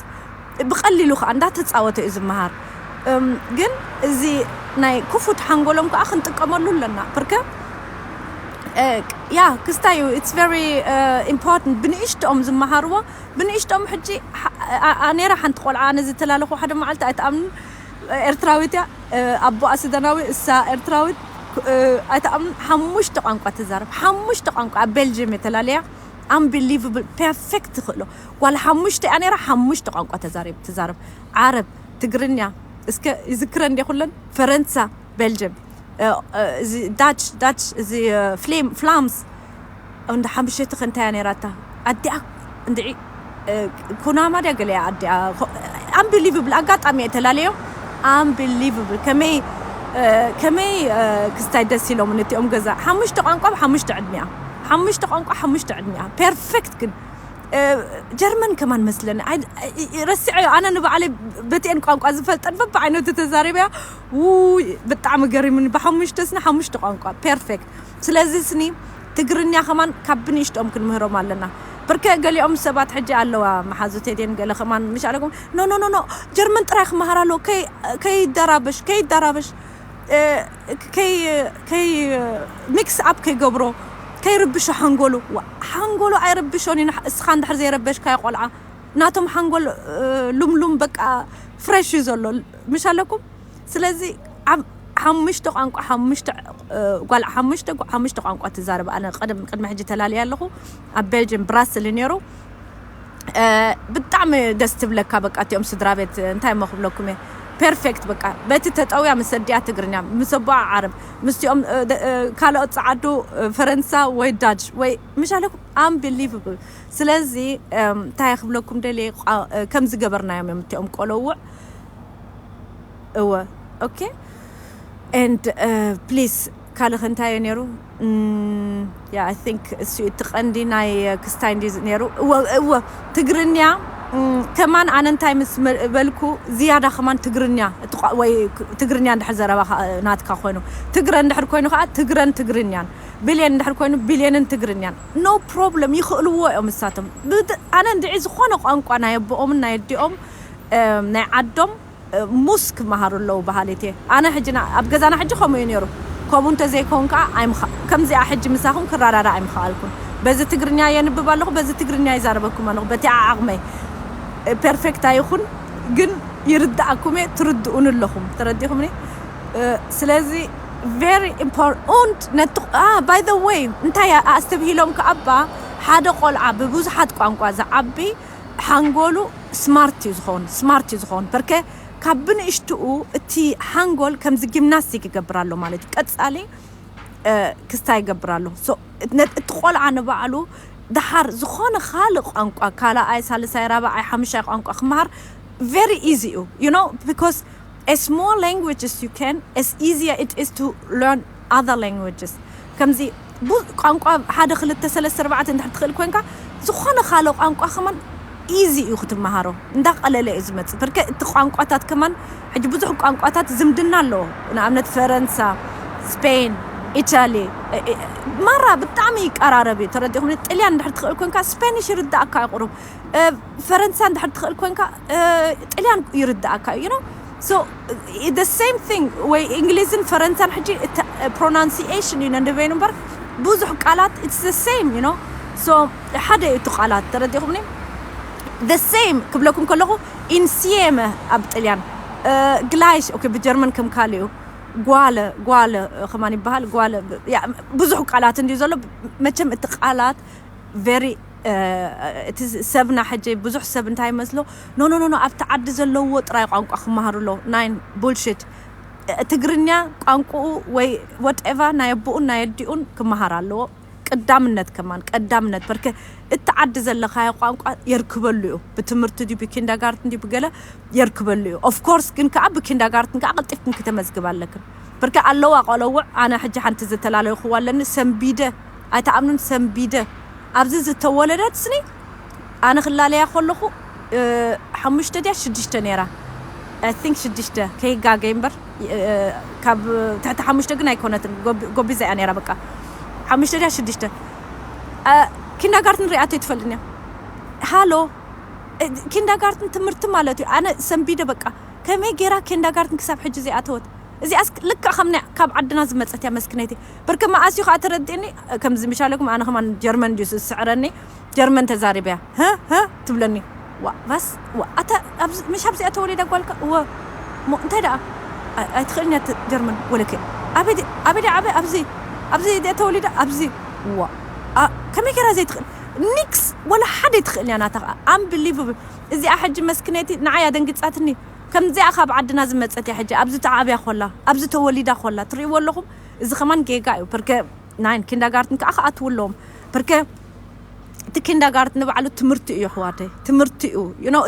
ብቐሊሉ ከዓ እንዳተፃወተ እዩ ዝመሃር። ግን እዚ ናይ ክፉት ሓንጎሎም ከዓ ክንጥቀመሉ ኣለና። ብርከ ያ ክስታይ እዩ። It's very important። ብንእሽትኦም ዝመሃርዎ፣ ብንእሽትኦም ሕጂ ነራ ሓንቲ ቆልዓ፣ ኣነ ዝተላለኹ ሓደ መዓልቲ ኣይትኣምኑ፣ ኤርትራዊት እያ። ኣቦኣ ስደናዊ፣ እሳ ኤርትራዊት። ኣይትኣምኑ፣ ሓሙሽተ ቋንቋ ትዛረብ። ሓሙሽተ ቋንቋ ኣብ ቤልጅየም የተላለያ። Unbelievable። ፐርፌክት ትኽእሎ ጓል ሓሙሽተ እያ ነራ። ሓሙሽተ ቋንቋ ተዛሪብ ትዛረብ። ዓረብ፣ ትግርኛ፣ እስከ ይዝክረ እንደ ኩለን፣ ፈረንሳ፣ ቤልጅየም፣ እዚ ዳች ዳች፣ እዚ ፍሌም ፍላምስ። እንደ ሓሙሽተ እንታይ እያ ነራታ? ኣዲኣ እንድዒ ኩናማ ድያ ገለያ ኣዲኣ። Unbelievable። ኣጋጣሚ እየ ተላለዮም። Unbelievable። ከመይ ከመይ ክስታይ ደስ ኢሎም እቲኦም ገዛ። ሓሙሽተ ቋንቋ ብሓሙሽተ ዕድሚያ። ሓሙሽተ ቋንቋ ሓሙሽተ ዕድሚያ። ፐርፌክት። ግን ጀርመን ከማን መስለኒ። ረሲዐዮ ኣነ ንባዕለይ። በቲኤን ቋንቋ ዝፈልጠን በብዓይነቱ ተዛሪበያ። ውይ፣ ብጣዕሚ ገሪሙኒ። ብሓሙሽተ ስኒ ሓሙሽተ ቋንቋ ፐርፌክት። ስለዚ ስኒ ትግርኛ ከማን ካብ ብንእሽትኦም ክንምህሮም ኣለና። ብርከ ገሊኦም ሰባት ሕጂ ኣለዋ መሓዙተይ ድየን ገለ ከማን ምሽ ኣለኩም፣ ኖ ኖ ኖ ኖ፣ ጀርመን ጥራይ ክመሃር ኣለዎ። ከይደራበሽ፣ ከይደራበሽ፣ ከይ ሚክስ ኣፕ ከይገብሮ፣ ከይርብሾ ሓንጎሉ። ሓንጎሉ ኣይርብሾን እዩ። እስኻ እንድሕር ዘይረበሽካዮ ቆልዓ፣ ናቶም ሓንጎል ሉምሉም በቃ ፍሬሽ እዩ ዘሎ። ምሽ ኣለኩም። ስለዚ ኣብ ሓሙሽተ ቋንቋ፣ ሓሙሽተ ጓል ሓሙሽተ ሓሙሽተ ቋንቋ ትዛረብ። ኣነ ቅድሚ ሕጂ ተላልየ ኣለኹ ኣብ ቤልጅየም ብራስል ነይሩ። ብጣዕሚ ደስ ትብለካ። በቃ እቲኦም ስድራ ቤት እንታይ እሞ ክብለኩም እየ። ፐርፌክት። በቃ በቲ ተጠውያ ምስ ኣዲኣ ትግርኛ፣ ምስ ኣቦኣ ዓረብ፣ ምስቲኦም ካልኦት ጸዓዱ ፈረንሳ ወይ ዳጅ ወይ ምሻለኩም። ኣምቢሊቨብል። ስለዚ እንታይ ክብለኩም ደልየ፣ ከምዚ ገበርናዮም እዮም እቲኦም ቆለውዕ። እወ። ኦኬ። And please ካልእ እንታይ እዩ ነይሩ? ያ I think እሱ እቲ ቀንዲ ናይ ክስታይ እንዲ ነይሩ። እወ እወ። ትግርኛ ከማን ኣነ እንታይ ምስ በልኩ ዝያዳ ከማን ትግርኛ ወይ ትግርኛ እንድሕር ዘረባ ናትካ ኮይኑ፣ ትግረ እንድሕር ኮይኑ ከዓ ትግረን ትግርኛን፣ ቢልየን እንድሕር ኮይኑ ቢልየንን ትግርኛን፣ no problem። ይኽእልዎ እዮም እሳቶም። ኣነ እንድዒ ዝኾነ ቋንቋ ናይ ኣቦኦምን ናይ ኣዲኦም ናይ ዓዶም ሙስ ክመሃሩ ኣለዉ በሃሊት እየ ኣነ። ሕጂ ኣብ ገዛና ሕጂ ከምኡ እዩ ነይሩ። ከምኡ እንተዘይከውን ከዓ ከምዚኣ ሕጂ ምሳኹም ክረዳዳ ኣይምኸኣልኩን። በዚ ትግርኛ የንብብ ኣለኹ፣ በዚ ትግርኛ ይዛረበኩም ኣለኹ። በቲ ዓቕመይ ፐርፌክት ኣይኹን፣ ግን ይርድኣኩም እየ፣ ትርድኡን ኣለኹም። ተረዲኹምኒ? ስለዚ very important። ነቲ by the way እንታይ ኣስተብሂሎም ከኣባ፣ ሓደ ቆልዓ ብብዙሓት ቋንቋ ዝዓቢ ሓንጎሉ ስማርት እዩ ዝኸውን፣ ስማርት እዩ ዝኸውን። በርከ ካብ ብንእሽትኡ እቲ ሓንጎል ከምዚ ጂምናስቲክ ይገብር ኣሎ ማለት እዩ። ቀጻሊ ክስታይ ይገብር ኣሎ። እቲ ቆልዓ ንባዕሉ ደሓር ዝኾነ ካልእ ቋንቋ፣ ካልኣይ፣ ሳልሳይ፣ ራብዓይ፣ ሓሙሻይ ቋንቋ ክመሃር very easy እዩ። You know, because as more languages you can, as easier it is to learn other languages. ከምዚ ቋንቋ ሓደ ክልተ ሰለስተ ኣርባዕተ እንድሕር ትኽእል ኮንካ፣ ዝኾነ ካልእ ቋንቋ ከማን ኢዚ እዩ ክትመሃሮ። እንዳቐለለ እዩ ዝመጽእ። ብርከ እቲ ቋንቋታት ከማን ሕጂ ብዙሕ ቋንቋታት ዝምድና ኣለዎ። ንኣብነት ፈረንሳ፣ ስፔን፣ ኢታሊ፣ ማራ ብጣዕሚ ይቀራረብ እዩ። ተረዲኹም? ጥልያን እንድሕር ትኽእል ኮንካ ስፔኒሽ ይርዳእካ እዩ ቁሩብ። ፈረንሳ እንድሕር ትኽእል ኮንካ ጥልያን ይርዳእካ እዩ። You know? So the same thing። ወይ እንግሊዝን ፈረንሳን ሕጂ pronunciation እዩ ነንበይኑ እምበር ብዙሕ ቃላት it's the same። You know? So ሓደ እዩ እቲ ቃላት። ተረዲኹምኒ? The same ክብለኩም ከለኹ ኢንሲየመ ኣብ ጥልያን፣ ግላይሽ ኦኬ ብጀርመን ከም ካልኡ፣ ጓለ ጓለ ከማን ይበሃል። ጓለ ብዙሕ ቃላት እንድዩ ዘሎ። መቸም እቲ ቃላት very እቲ ሰብና ሕጂ ብዙሕ ሰብ እንታይ ይመስሎ፣ ኖ ኖ ኖ ኣብቲ ዓዲ ዘለዎ ጥራይ ቋንቋ ክመሃሩ ኣሎ። ናይን ቡልሽት። ትግርኛ ቋንቋኡ ወይ ወትኤቨር ናይ ኣቦኡን ናይ ኣዲኡን ክመሃር ኣለዎ። ቀዳምነት ከማን ቀዳምነት በርከ እቲ ዓዲ ዘለኻዮ ቋንቋ የርክበሉ እዩ። ብትምህርቲ ድዩ ብኪንዳጋርትን ድዩ ብገለ የርክበሉ እዩ። Of course ግን ከዓ ብኪንዳጋርትን ከዓ ቀልጢፍክን ክተመዝግብ ኣለክን። በርከ ኣለዋ ቆለውዕ። ኣነ ሕጂ ሓንቲ ዝተላለይኽዋ ኣለኒ ሰንቢደ፣ ኣይተኣምኑን፣ ሰንቢደ ኣብዚ ዝተወለደት ስኒ ኣነ ክላለያ ከለኹ ሓሙሽተ ድያ ሽዱሽተ ነይራ። I think ሽዱሽተ ከይጋገይ እምበር ካብ ትሕቲ ሓሙሽተ ግን ኣይኮነትን። ጎቢዛ እያ ነይራ። በቃ ሓሙሽተ ድያ ሽዱሽተ። ኪንዳጋርትን ሪኣቶ ይትፈልጥን እያ። ሃሎ፣ ኪንዳጋርትን ትምህርቲ ማለት እዩ። ኣነ ሰንቢደ በቃ ከመይ ገይራ ኪንዳጋርትን ክሳብ ሕጂ ዘይኣተወት። እዚኣስ ልክዕ ከም ናይ ካብ ዓድና ዝመጸት እያ መስክነይቲ። ብርክ መኣስ እዩ ከዓ ተረዲእኒ። ከምዚ ምሻለኩም ኣነ ከማን ጀርመን ድዩ ዝስዕረኒ? ጀርመን ተዛሪበያ ህ ህ ትብለኒ። ዋ ባስ ዋ ኣታ ኣብዚ ምሽ ኣብዚኣ ተወሊዳ ጓልካ እወ። ሞ እንታይ ደኣ ኣይትኽእልን እያ ጀርመን ወለከ ኣበይ ኣበይ ደኣ ዓበ ኣብዚ ኣብዚ ደኣ ተወሊዳ ኣብዚ ዋ ከመይ ገይራ ዘይትኽእል ኒክስ ወላ ሓደ ኣይትኽእል እያ ናታ ከዓ unbelievable። እዚኣ ሕጂ መስክነይቲ ንዓይ ኣደንግጻትኒ። ከምዚኣ ካብ ዓድና ዝመጸት እያ ሕጂ ኣብዚ ተዓብያ ኮላ ኣብዚ ተወሊዳ ኮላ ትርእይዎ ኣለኹም። እዚ ከማን ጌጋ እዩ። ፐርከ ናይን ኪንዳጋርትን ከዓ ክኣትዉ ኣለዎም። ፐርከ እቲ ኪንዳጋርትን ንባዕሉ ትምህርቲ እዩ ኣሕዋተይ ትምህርቲ እዩ። You know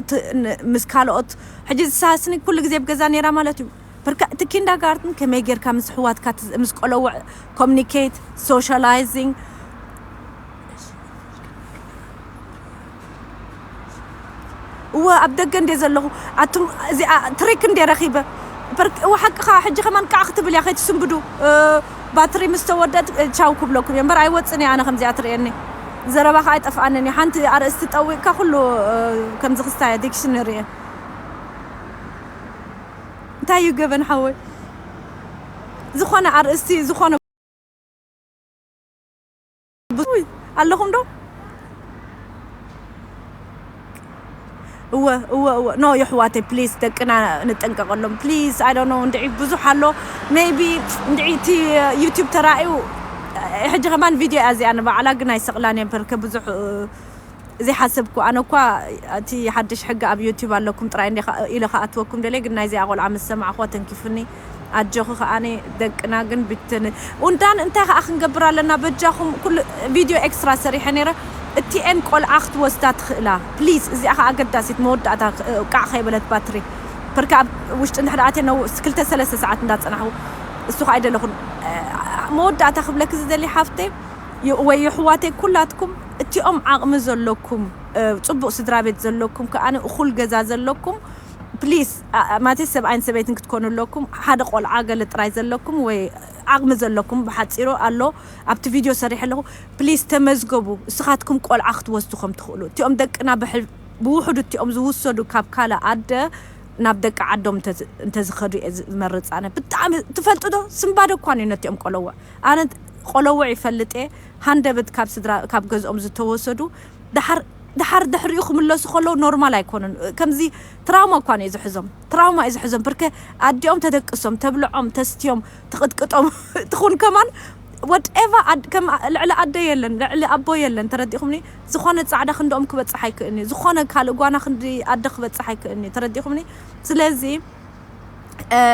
ምስ ካልኦት ሕጂ ዝሳስኒ ኩሉ ግዜ ብገዛ ነይራ ማለት እዩ። ፐርከ እቲ ኪንዳጋርትን ከመይ ጌርካ ምስ ኣሕዋትካ ምስ ቆለውዕ communicate socializing እወ ኣብ ደገ እንደ ዘለኹ ኣቱም እዚኣ ትሪክ እንደ ረኺበ እወ ሓቅኻ ሕጂ ከማን ቃዕ ክትብል እያ ከይትስንብዱ። ባትሪ ምስ ተወደት ቻው ክብለኩም እየ እምበር ኣይወፅን እየ ኣነ ከምዚኣ ትርእየኒ። ዘረባኻ ኣይጠፍኣንን እዩ ሓንቲ ኣርእስቲ ጠዊቕካ ኩሉ ከምዚ ክስታይ እየ ዲክሽነሪ እየ። እንታይ እዩ ገበን ሓወይ? ዝኾነ ኣርእስቲ ዝኾነ ኣለኹም ዶ? እወ እወ እወ ኖ የሕዋተይ ፕሊስ ደቅና ንጠንቀቀሎም ፕሊስ። I don't know እንድዒ ብዙሕ ኣሎ። Maybe እንድዒ እቲ ዩቲብ ተራእዩ ሕጂ ከማን ቪድዮ እያ እዚኣ ንባዕላ ግን ኣይሰቕላን እየ ፐርከ ብዙሕ ዘይሓሰብኩ ኣነ እኳ እቲ ሓድሽ ሕጊ ኣብ ዩቲብ ኣለኩም ጥራይ እንደ ኢለ ከኣትወኩም ደለ ግን ናይዚኣ ቆልዓ ምስ ሰማዕኹዋ ተንኪፍኒ። ኣጆኺ ከኣኒ ደቅና ግን ብትን ኡንዳን እንታይ ከኣ ክንገብር ኣለና በጃኹም ኩሉ ቪድዮ ኤክስትራ ሰሪሐ ነይረ። እቲኤን ቆልዓ ክትወስዳ ትኽእላ ፕሊዝ። እዚኣ ከኣ ኣገዳሲት መወዳእታ ቃዕ ከይበለት ባትሪ ፐርካ ኣብ ውሽጢ እንድሕር ኣትየ ነው ክልተ ሰለስተ ሰዓት እንዳጸናሕኩ እሱ ከኣ ኣይደለኹን። መወዳእታ ክብለኪ ዝደሊ ሓፍተይ ወይ የሕዋተይ ኩላትኩም እቲኦም ዓቕሚ ዘለኩም ጽቡቕ ስድራ ቤት ዘለኩም ከኣ እኹል ገዛ ዘለኩም ፕሊስ ማለተይ ሰብኣይን ሰበይትን ክትኮኑ ኣለኩም። ሓደ ቆልዓ ገለ ጥራይ ዘለኩም ወይ ዓቕሚ ዘለኩም ብሓፂሩ ኣሎ ኣብቲ ቪድዮ ሰሪሐ ኣለኹ። ፕሊስ ተመዝገቡ እስኻትኩም ቆልዓ ክትወስዱ ከም ትኽእሉ እቲኦም ደቅና ብውሕዱ እቲኦም ዝውሰዱ ካብ ካልእ ኣደ ናብ ደቂ ዓዶም እንተዝኸዱ እየ ዝመርፅ ኣነ። ብጣዕሚ ትፈልጡ ዶ ስምባደ እኳ እዩ ነቲኦም ቆለውዕ ኣነ ቆለውዕ ይፈልጥ እየ። ሃንደበት ካብ ስድራ ካብ ገዝኦም ዝተወሰዱ ድሓር ድሕሪኡ ክምለሱ ከለዉ ኖርማል ኣይኮኑን። ከምዚ ትራውማ እኳ እዩ ዝሕዞም ትራውማ እዩ ዝሕዞም። ብርከ ኣዲኦም ተደቅሶም ተብልዖም ተስትዮም ትቕጥቅጦም ትኹን ከማን ወድኤቫ ልዕሊ ኣደ የለን ልዕሊ ኣቦ የለን። ተረዲኹምኒ? ዝኾነ ጻዕዳ ክንድኦም ክበጽሕ ኣይክእልኒ ዝኾነ ካልእ ጓና ክንዲ ኣደ ክበጽሕ ኣይክእልኒ። ተረዲኹምኒ? ስለዚ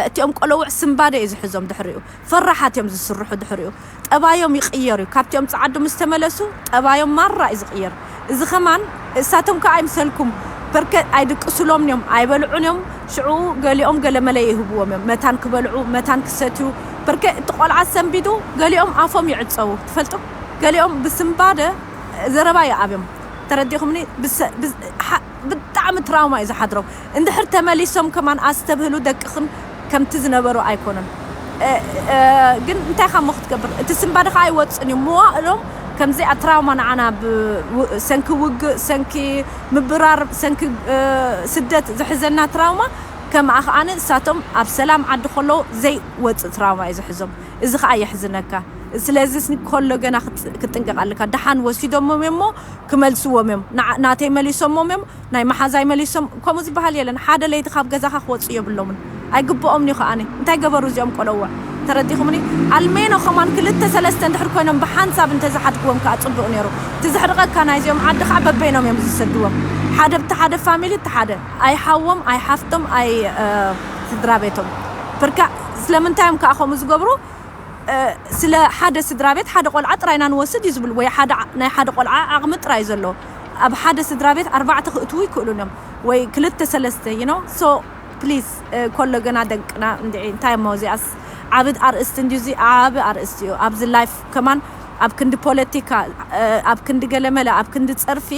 እቲኦም ቆለውዕ ስምባደ እዩ ዝሕዞም ድሕሪኡ ፈራሓት እዮም ዝስርሑ ድሕሪኡ ጠባዮም ይቕየር እዩ። ካብቲኦም ጸዓዱ ምስ ተመለሱ ጠባዮም ማራ እዩ ዝቕየር። እዚ ኸማን እሳቶም ከኣ ይምሰልኩም በርከ ኣይድቅሱሎም እዮም ኣይበልዑን እዮም። ሽዑ ገሊኦም ገለመለ ይህብዎም እዮም መታን ክበልዑ መታን ክሰትዩ። በርከ እቲ ቆልዓ ሰንቢዱ ገሊኦም ኣፎም ይዕጸዉ ትፈልጡ። ገሊኦም ብስምባደ ዘረባ ይኣብዮም። ተረዲኹምኒ? ብጣዕሚ ትራውማ እዩ ዝሓድሮም። እንድሕር ተመሊሶም ከማን ኣስተብህሉ ደቅኽን ከምቲ ዝነበሩ ኣይኮኑን። ግን እንታይ ኻሞ ክትገብር እቲ ስምባደ ከዓ ኣይወፅን እዩ። መዋእሎም ከምዚኣ ትራውማ ንዓና ሰንኪ ውግእ ሰንኪ ምብራር ሰንኪ ስደት ዝሕዘና ትራውማ ከምኣ ከዓነ እሳቶም ኣብ ሰላም ዓዲ ከለዉ ዘይወፅእ ትራውማ እዩ ዝሕዞም። እዚ ከዓ የሕዝነካ። ስለዚ ከሎ ገና ክትጥንቀቕ ኣለካ። ደሓን ወሲዶሞም እሞ ክመልስዎም እዮም። ናተይ መሊሶሞም እዮም ናይ መሓዛይ መሊሶም ከምኡ ዝበሃል የለን። ሓደ ለይቲ ካብ ገዛኻ ክወፁ የብሎምን። ኣይግብኦምን እዩ ከዓኒ እንታይ ገበሩ እዚኦም ቆለውዕ? ተረዲኹምኒ? ኣልሜኖ ከማን ክልተ ሰለስተ እንድሕር ኮይኖም ብሓንሳብ እንተዝሓድግዎም ከዓ ፅቡቕ ነይሩ። እቲ ዘሕርቐካ ናይዚኦም ዓዲ ከዓ በበይኖም እዮም ዝሰድዎም። ሓደ ብቲ ሓደ ፋሚሊ እቲ ሓደ ኣይሓዎም ኣይሓፍቶም ኣይ ስድራ ቤቶም። ብርካ ስለምንታይ እዮም ከዓ ከምኡ ዝገብሩ? ስለ ሓደ ስድራ ቤት ሓደ ቆልዓ ጥራይ ኢና ንወስድ እዩ ዝብል፣ ወይ ሓደ ዓ- ናይ ሓደ ቆልዓ ዓቕሚ ጥራይ ዘሎ። ኣብ ሓደ ስድራ ቤት ኣርባዕተ ክእትዉ ይክእሉን እዮም፣ ወይ ክልተ ሰለስተ፣ you know። So please፣ ኮሎ ገና ደቅና እንድዒ። እንታይ እሞ እዚኣስ ዓቢ ኣርእስቲ እንድዩ፣ እዚ ዓቢ ኣርእስቲ እዩ። ኣብዚ ላይፍ ከማን ኣብ ክንዲ ፖለቲካ፣ ኣብ ክንዲ ገለመለ፣ ኣብ ክንዲ ጸርፊ፣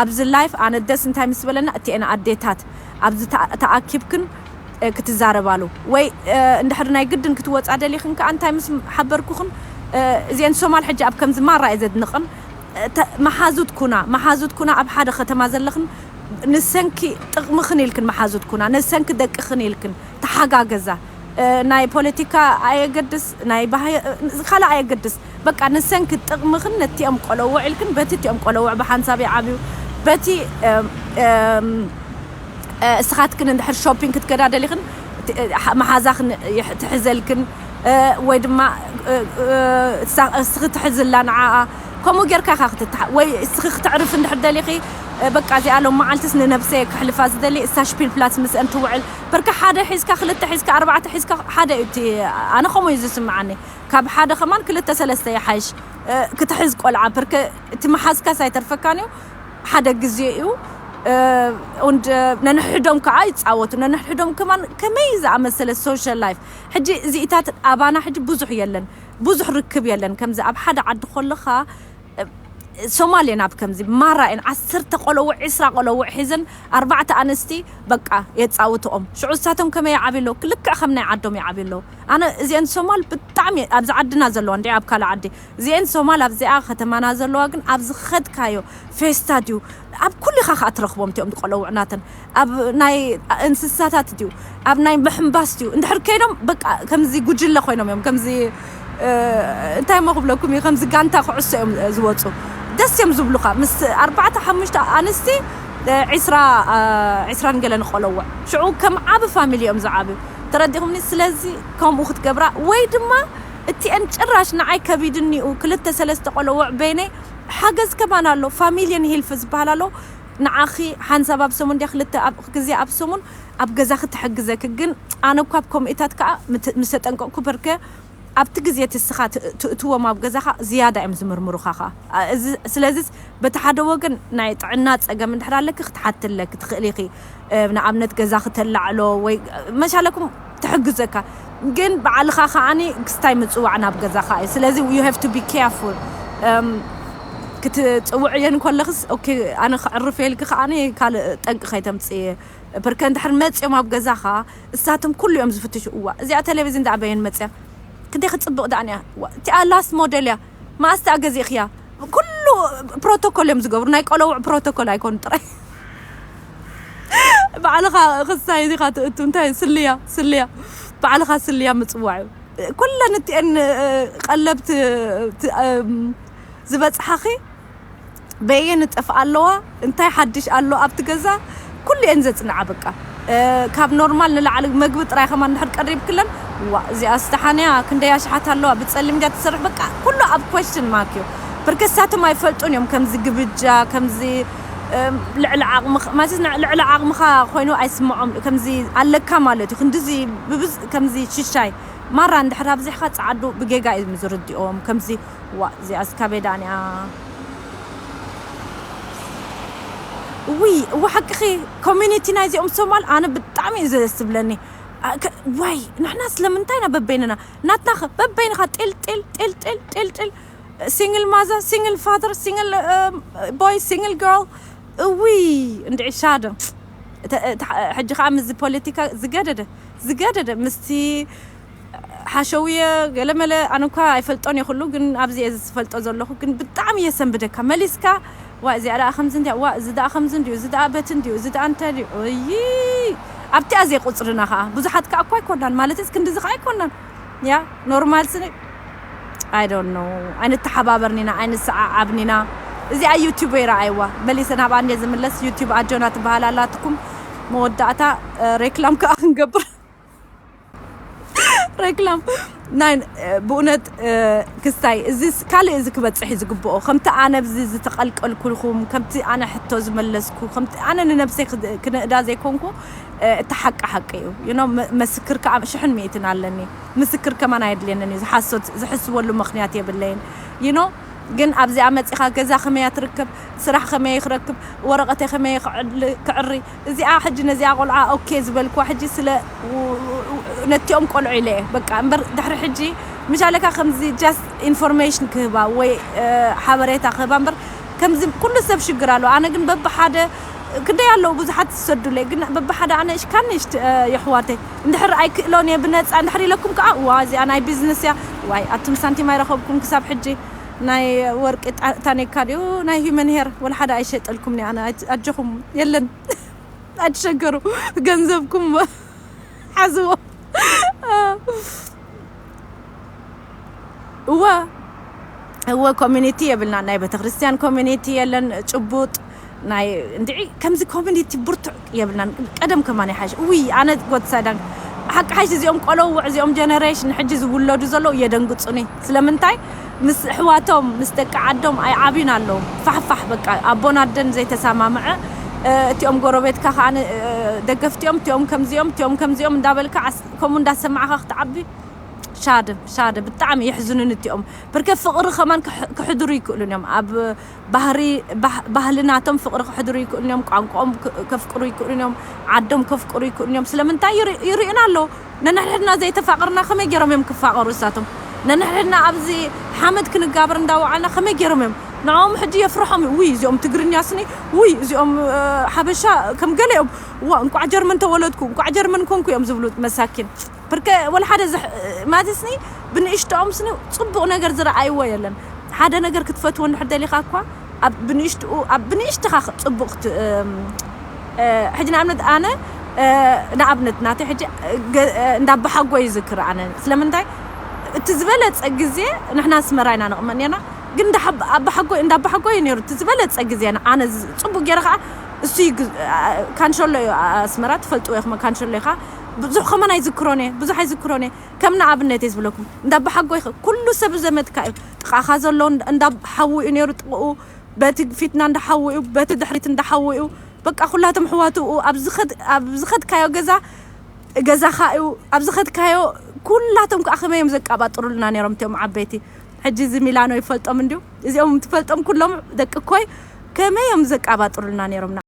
ኣብዚ ላይፍ ኣነ ደስ እንታይ ምስ በለና፣ እቲኤን ኣዴታት ኣብዚ ተኣ- ተኣኪብክን ክትዛረባሉ፣ ወይ እንድሕር ናይ ግድን ክትወፃ ደሊኽን ከኣ እንታይ ምስ ሓበርኩኽን፣ እዚአን ሶማል ሕጂ ኣብ ከምዚ ማራ እየ ዘድንቕን፣ መሓዙት ኩና፣ መሓዙት ኩና ኣብ ሓደ ከተማ ዘለኽን ንሰንኪ ጥቕምኽን ኢልክን መሓዙት ኩና፣ ንሰንኪ ደቅኽን ኢልክን ተሓጋገዛ። ናይ ፖለቲካ ኣየገድስ፣ ናይ ባህይ ካልእ ኣየገድስ። በቃ ንሰንኪ ጥቕምኽን ነቲኦም ቆለውዕ ኢልክን በቲ እቲኦም ቆለውዕ ብሓንሳብ ይዓብዩ። በቲ እስኻትክን እንድሕር ሾፒንግ ክትገዳ ደሊኽን መሓዛኽን ትሕዘልክን፣ ወይ ድማ እስኺ ትሕዝላ ንዓኣ። ከምኡ ጌርካ ኢኻ ክትትሓ ወይ እስኺ ክተዕርፍ እንድሕር ደሊኺ፣ በቃ እዚኣ ሎም መዓልትስ ንነብሰይ ከሕልፋ ዝደሊ እሳ ሽፒል ፕላስ ምስአን ትውዕል። በርካ ሓደ ሒዝካ ክልተ ሒዝካ ኣርባዕተ ሒዝካ ሓደ እዩ እቲ ኣነ ከምኡ እዩ ዝስምዓኒ። ካብ ሓደ ከማን ክልተ ሰለስተ ይሓይሽ ክትሕዝ ቆልዓ፣ በርካ እቲ መሓዝካስ ኣይተርፈካን እዩ። ሓደ ግዜ እዩ። Und ነንሕዶም ከዓ ይፃወቱ። ነንሕዶም ከማን ከመይ ዝኣመሰለ ሶሻል ላይፍ። ሕጂ እዚኢታት ኣባና ሕጂ ብዙሕ የለን፣ ብዙሕ ርክብ የለን። ከምዚ ኣብ ሓደ ዓዲ ከለኻ ሶማል እየን ኣብ ከምዚ ማራ እየን ዓሰርተ ቆለውዕ፣ ዒስራ ቆለውዕ ሒዘን ኣርባዕተ ኣንስቲ በቃ የፃውትኦም። ሽዑ እሳቶም ከመይ ይዓብዩ ኣለዉ? ክልክዕ ከም ናይ ዓዶም ይዓብዩ ኣለዉ። ኣነ እዚአን ሶማል ብጣዕሚ ኣብዚ ዓድና ዘለዋ እንዲ ኣብ ካልእ ዓዲ እዚአን ሶማል ኣብዚኣ ከተማና ዘለዋ ግን ኣብዚ ኸድካዮ ፌስታ ድዩ ኣብ ኩሉ ኢኻ ከዓ ትረኽቦም እቲኦም ቆለውዕ ናተን ኣብ ናይ እንስሳታት ድዩ ኣብ ናይ ምሕምባስ ድዩ እንድሕር ከይዶም በቃ ከምዚ ጉጅለ ኮይኖም እዮም ከምዚ እንታይ ሞ ክብለኩም እዩ ከምዚ ጋንታ ኩዕሶ እዮም ዝወፁ ደስ እዮም ዝብሉኻ ምስ ኣርባዕተ ሓሙሽተ ኣንስቲ ዒስራ ዒስራን ገለን ቆለውዕ ሽዑ ከም ዓቢ ፋሚሊ እዮም ዝዓብዩ ተረዲኹምኒ ስለዚ ከምኡ ክትገብራ ወይ ድማ እቲአን ጭራሽ ንዓይ ከቢድኒኡ ክልተ ሰለስተ ቆለውዕ በይነይ ሓገዝ ከማን ኣሎ ፋሚሊየን ሄልፍ ዝበሃል ኣሎ ንዓኺ ሓንሳብ ኣብ ሰሙን ድያ ክልተ ኣብ- ግዜ ኣብ ሰሙን ኣብ ገዛኺ ትሕግዘኪ ግን ኣነ እኳ ኣብ ከምኡታት ከዓ ምት- ምስ ተጠንቀቅኩ በርከ ኣብቲ ግዜ እቲ እስኻ ት- ትእትዎም ኣብ ገዛኻ ዝያዳ እዮም ዝምርምሩኻ ኸዓ ኣ- እዚ- ስለዚስ በቲ ሓደ ወገን ናይ ጥዕና ፀገም እንድሕር ኣለኪ ክትሓትለኪ ትኽእሊ ኢኺ እ፣ ንኣብነት ገዛ ክተላዕሎ ወይ መሻለኩም ትሕግዘካ ግን ባዕልኻ ከዓኒ ክስታይ ምፅዋዕ ናብ ገዛኻ እዩ ስለዚ you have to be careful እም፣ ክትፅውዕዮ እንከለኽስ ኦኬ ኣነ ክዕርፍ የልኪ ከዓኒ ካልእ ጠንቂ ከይተምፅእ እየ በርከ እንድሕር መፅኦም ኣብ ገዛኻ እሳቶም ኩሉ እዮም ዝፍትሹ እዋ እዚኣ ቴሌቪዝን ደኣ በየን መፅያ ክንደይ ክፅብቕ ደኣ እኒኣ እዋ እቲኣ ላስት ሞዴል እያ መኣስ ደኣ ገዚእኽያ ኩሉ ፕሮቶኮል እዮም ዝገብሩ ናይ ቆለውዕ ፕሮቶኮል ኣይኮኑ ጥራይ ባዕልኻ ክሳይ ኢኻ ትእቱ እንታይ ስልያ ስልያ ባዕልኻ ስልያ ምፅዋዕ እዩ ኩለን እቲአን ቀለብ ዝበፅሓኺ በየን ጠፍኣ ኣለዋ እንታይ ሓድሽ ኣሎ ኣብቲ ገዛ ኩሉ እየን ዘፅንዓ በቃ ካብ ኖርማል ንላዕሊ መግቢ ጥራይ ከማ እንድሕር ቀሪብክለን ዋ እዚኣ ስተሓንያ ክንደይ ኣሽሓት ኣለዋ ብፀሊም ድያ ትሰርሕ በቃ ኩሉ ኣብ ኮስትን ማክ እዩ ብርከሳቶም ኣይፈልጡን እዮም ከምዚ ግብጃ ከምዚ ልዕሊ ዓቕምኻ ማለት ልዕሊ ዓቕምኻ ኮይኑ ኣይስምዖም ከምዚ ኣለካ ማለት እዩ ክንድዚ ብብዝ ከምዚ ሽሻይ ማራ እንድሕር ኣብዚሕካ ፃዓዱ ብጌጋ እዮም ዝርድኦም ከምዚ ዋ እዚኣ እስካበይ ዳንያ ውይ እወ ሓቅኺ ኮሚኒቲ ናይዚኦም ሶማል ኣነ ብጣዕሚ እዩ ዘደስ ዝብለኒ ዋይ ንሕና ስለምንታይ ኢና በበይንና ናትናኸ በበይንኻ ጢል ጢል ጢል ጢል ጢል ጢል ሲንግል ማዘር ሲንግል ፋዘር ሲንግል ቦይ ሲንግል ገርል እውይ እንድዒ ሻደ ሕጂ ከዓ ምስዚ ፖለቲካ ዝገደደ ዝገደደ ምስቲ ሓሸውየ ገለመለ ኣነ እኳ ኣይፈልጦን ይኽሉ ግን ኣብዚ እየ ዝፈልጦ ዘለኹ ግን ብጣዕሚ እየ ሰንብደካ መሊስካ ዋ እዚኣ ደኣ ከምዚ እንዲያ ዋ እዚ ደኣ ከምዚ እንዲዩ እዚ ደኣ በቲ እንዲዩ እዚ ደኣ እንተ ድዩ እይ ኣብቲኣ ዘይቁፅርና ከዓ ብዙሓት ከዓ እኳ ኣይኮናን ማለት እዚ ክንድዚ ከዓ ኣይኮናን ያ ኖርማል ስኒ I don't know ኣይንተሓባበርኒና ኣይንሰዓዓብኒና እዚኣ ዩቲብ ይረኣይዋ መሊሰ ናብ ኣንዴ ዝምለስ ዩቲብ ኣጆና ትበሃል ኣላትኩም መወዳእታ ሬክላም ከዓ ክንገብር ሬክላም ናይ ብእውነት ክስታይ እዚ ካልእ እዚ ክበፅሕ እዩ ዝግብኦ ከምቲ ኣነ ብዚ ዝተቀልቀልኩልኩም ከምቲ ኣነ ሕቶ ዝመለስኩ ከምቲ ኣነ ንነብሰይ ክነእዳ ዘይኮንኩ እቲ ሓቂ ሓቂ እዩ። You know፣ መ- መስክር ከዓ ሽሕን ሚእትን ኣለኒ። ምስክር ከማን ኣየድልየንን እዩ። ዝሓሶት ዝሕስበሉ ምኽንያት የብለይን። You know፣ ግን ኣብዚኣ መፂኻ ገዛ ከመይ እያ ትርከብ፣ ስራሕ ከመይ ክረክብ፣ ወረቐተይ ከመይ ክዕል- ክዕሪ፣ እዚኣ ሕጂ ነዚኣ ቆልዓ ኦኬ ዝበልኩዋ ሕጂ ስለ ው- ው- ነቲኦም ቆልዑ ኢለ እየ በቃ። እምበር ድሕሪ ሕጂ ምሻለካ ከምዚ just information ክህባ ወይ ሓበሬታ ክህባ እምበር፣ ከምዚ ኩሉ ሰብ ሽግር ኣለዎ። ኣነ ግን በብሓደ ክንደይ ኣለዉ ብዙሓት ዝሰዱለይ፣ ግን በብሓደ ኣነ እሽካን ንእሽት የሕዋተይ እንድሕር ኣይክእሎን እየ ብነፃ እንድሕር ኢለኩም ከዓ፣ ዋ እዚኣ ናይ ቢዝነስ እያ። ዋይ ኣቱም ሳንቲም ኣይረኸብኩም ክሳብ ሕጂ። ናይ ወርቂ ጣ- ታኔካ ድዩ ናይ ሂመን ሄር ወላ ሓደ ኣይሸጠልኩም ኒ ኣነ። ኣጅኹም የለን ኣትሸገሩ፣ ገንዘብኩም ሓዝዎ። እወ እወ ኮሚኒቲ የብልና፣ ናይ ቤተክርስትያን ኮሚኒቲ የለን። ጭቡጥ ናይ እንድዒ ከምዚ ኮሚኒቲ ብርቱዕ የብልናን። ቀደም ከማን ይሓሽ ውይ ኣነ ጎትሳዳን ሓቂ ሓሽ እዚኦም ቆለውዕ እዚኦም ጀነሬሽን ሕጂ ዝውለዱ ዘለዉ የደንግፁኒ። ስለምንታይ ምስ ኣሕዋቶም ምስ ደቂ ዓዶም ኣይዓብዩን ኣለዉ። ፋሕፋሕ በቃ ኣቦን ኣደን ዘይተሰማምዐ። እቲኦም ጎረቤትካ ከዓ ደገፍቲኦም እቲኦም ከምዚኦም እቲኦም ከምዚኦም እንዳበልካ ከምኡ እንዳሰማዕካ ክትዓቢ ሻደ ሻደ ብጣዕሚ የሕዝኑን እቲኦም። ብርከ ፍቕሪ ከማን ክሕድሩ ይክእሉን እዮም። ኣብ ባህሪ ባህልናቶም ፍቕሪ ክሕድሩ ይክእሉን እዮም። ቋንቋኦም ከፍቅሩ ይክእሉን እዮም። ዓዶም ከፍቅሩ ይክእሉን እዮም። ስለምንታይ ይርእዩና ኣለዉ። ነንሕድሕድና ዘይተፋቕርና ከመይ ገይሮም እዮም ክፋቐሩ እሳቶም? ነንሕድሕድና ኣብዚ ሓመድ ክንጋብር እንዳወዓልና ከመይ ገይሮም እዮም? ንዕኦም ሕጂ የፍርሖም እዩ። ውይ እዚኦም ትግርኛ ስኒ፣ ውይ እዚኦም ሓበሻ ከም ገለ እዮም። ዋ እንቋዕ ጀርመን ተወለድኩ፣ እንቋዕ ጀርመን ኮንኩ እዮም ዝብሉ መሳኪን። ብርከ ወላ ሓደ ማለትስኒ ብንእሽቶኦም ስኒ ፅቡቕ ነገር ዝረኣይዎ የለን። ሓደ ነገር ክትፈትዎ እንድሕር ደሊኻ እኳ ኣብ ብንእሽትኡ ኣብ ብንእሽትኻ ጽቡቕ ሕጂ ንኣብነት ኣነ ንኣብነት ናተይ ሕጂ እንዳባሓጎ ይዝክር ኣነ። ስለምንታይ እቲ ዝበለጸ ግዜ ንሕና ኣስመራ ኢና ንቕመጥ ነርና፣ ግን ኣባሓጎ እንዳባሓጎ እዩ ነይሩ እቲ ዝበለጸ ግዜ። ኣነ ጽቡቕ ገይረ ከዓ እሱ ካንሸሎ እዩ ኣስመራ ትፈልጥዎ ኢኹም። ካንሸሎ ኢኻ ብዙሕ ከመን ኣይዝክሮን እየ ብዙሕ ኣይዝክሮን እየ ከም ንኣብነት እየ ዝብለኩም። እንዳባሓጎ ይኸ ኩሉ ሰብ ዘመድካ እዩ ጥቓኻ ዘሎ እንዳሓዉ እዩ ነይሩ ጥቕኡ በቲ ፊትና እንዳሓዉ እዩ በቲ ድሕሪት እንዳሓዉ እዩ። በቃ ኩላቶም ኣሕዋቱ ኣብ ዝኸድካዮ ገዛ ገዛኻ እዩ ኣብ ዝኸድካዮ ኩላቶም ከዓ ከመይ እዮም ዘቃባጥሩልና ነይሮም እቲኦም ዓበይቲ። ሕጂ እዚ ሚላኖ ይፈልጦም እንድዩ እዚኦም ትፈልጦም ኩሎም ደቂ ኮይ ከመይ እዮም ዘቃባጥሩልና ነይሮም።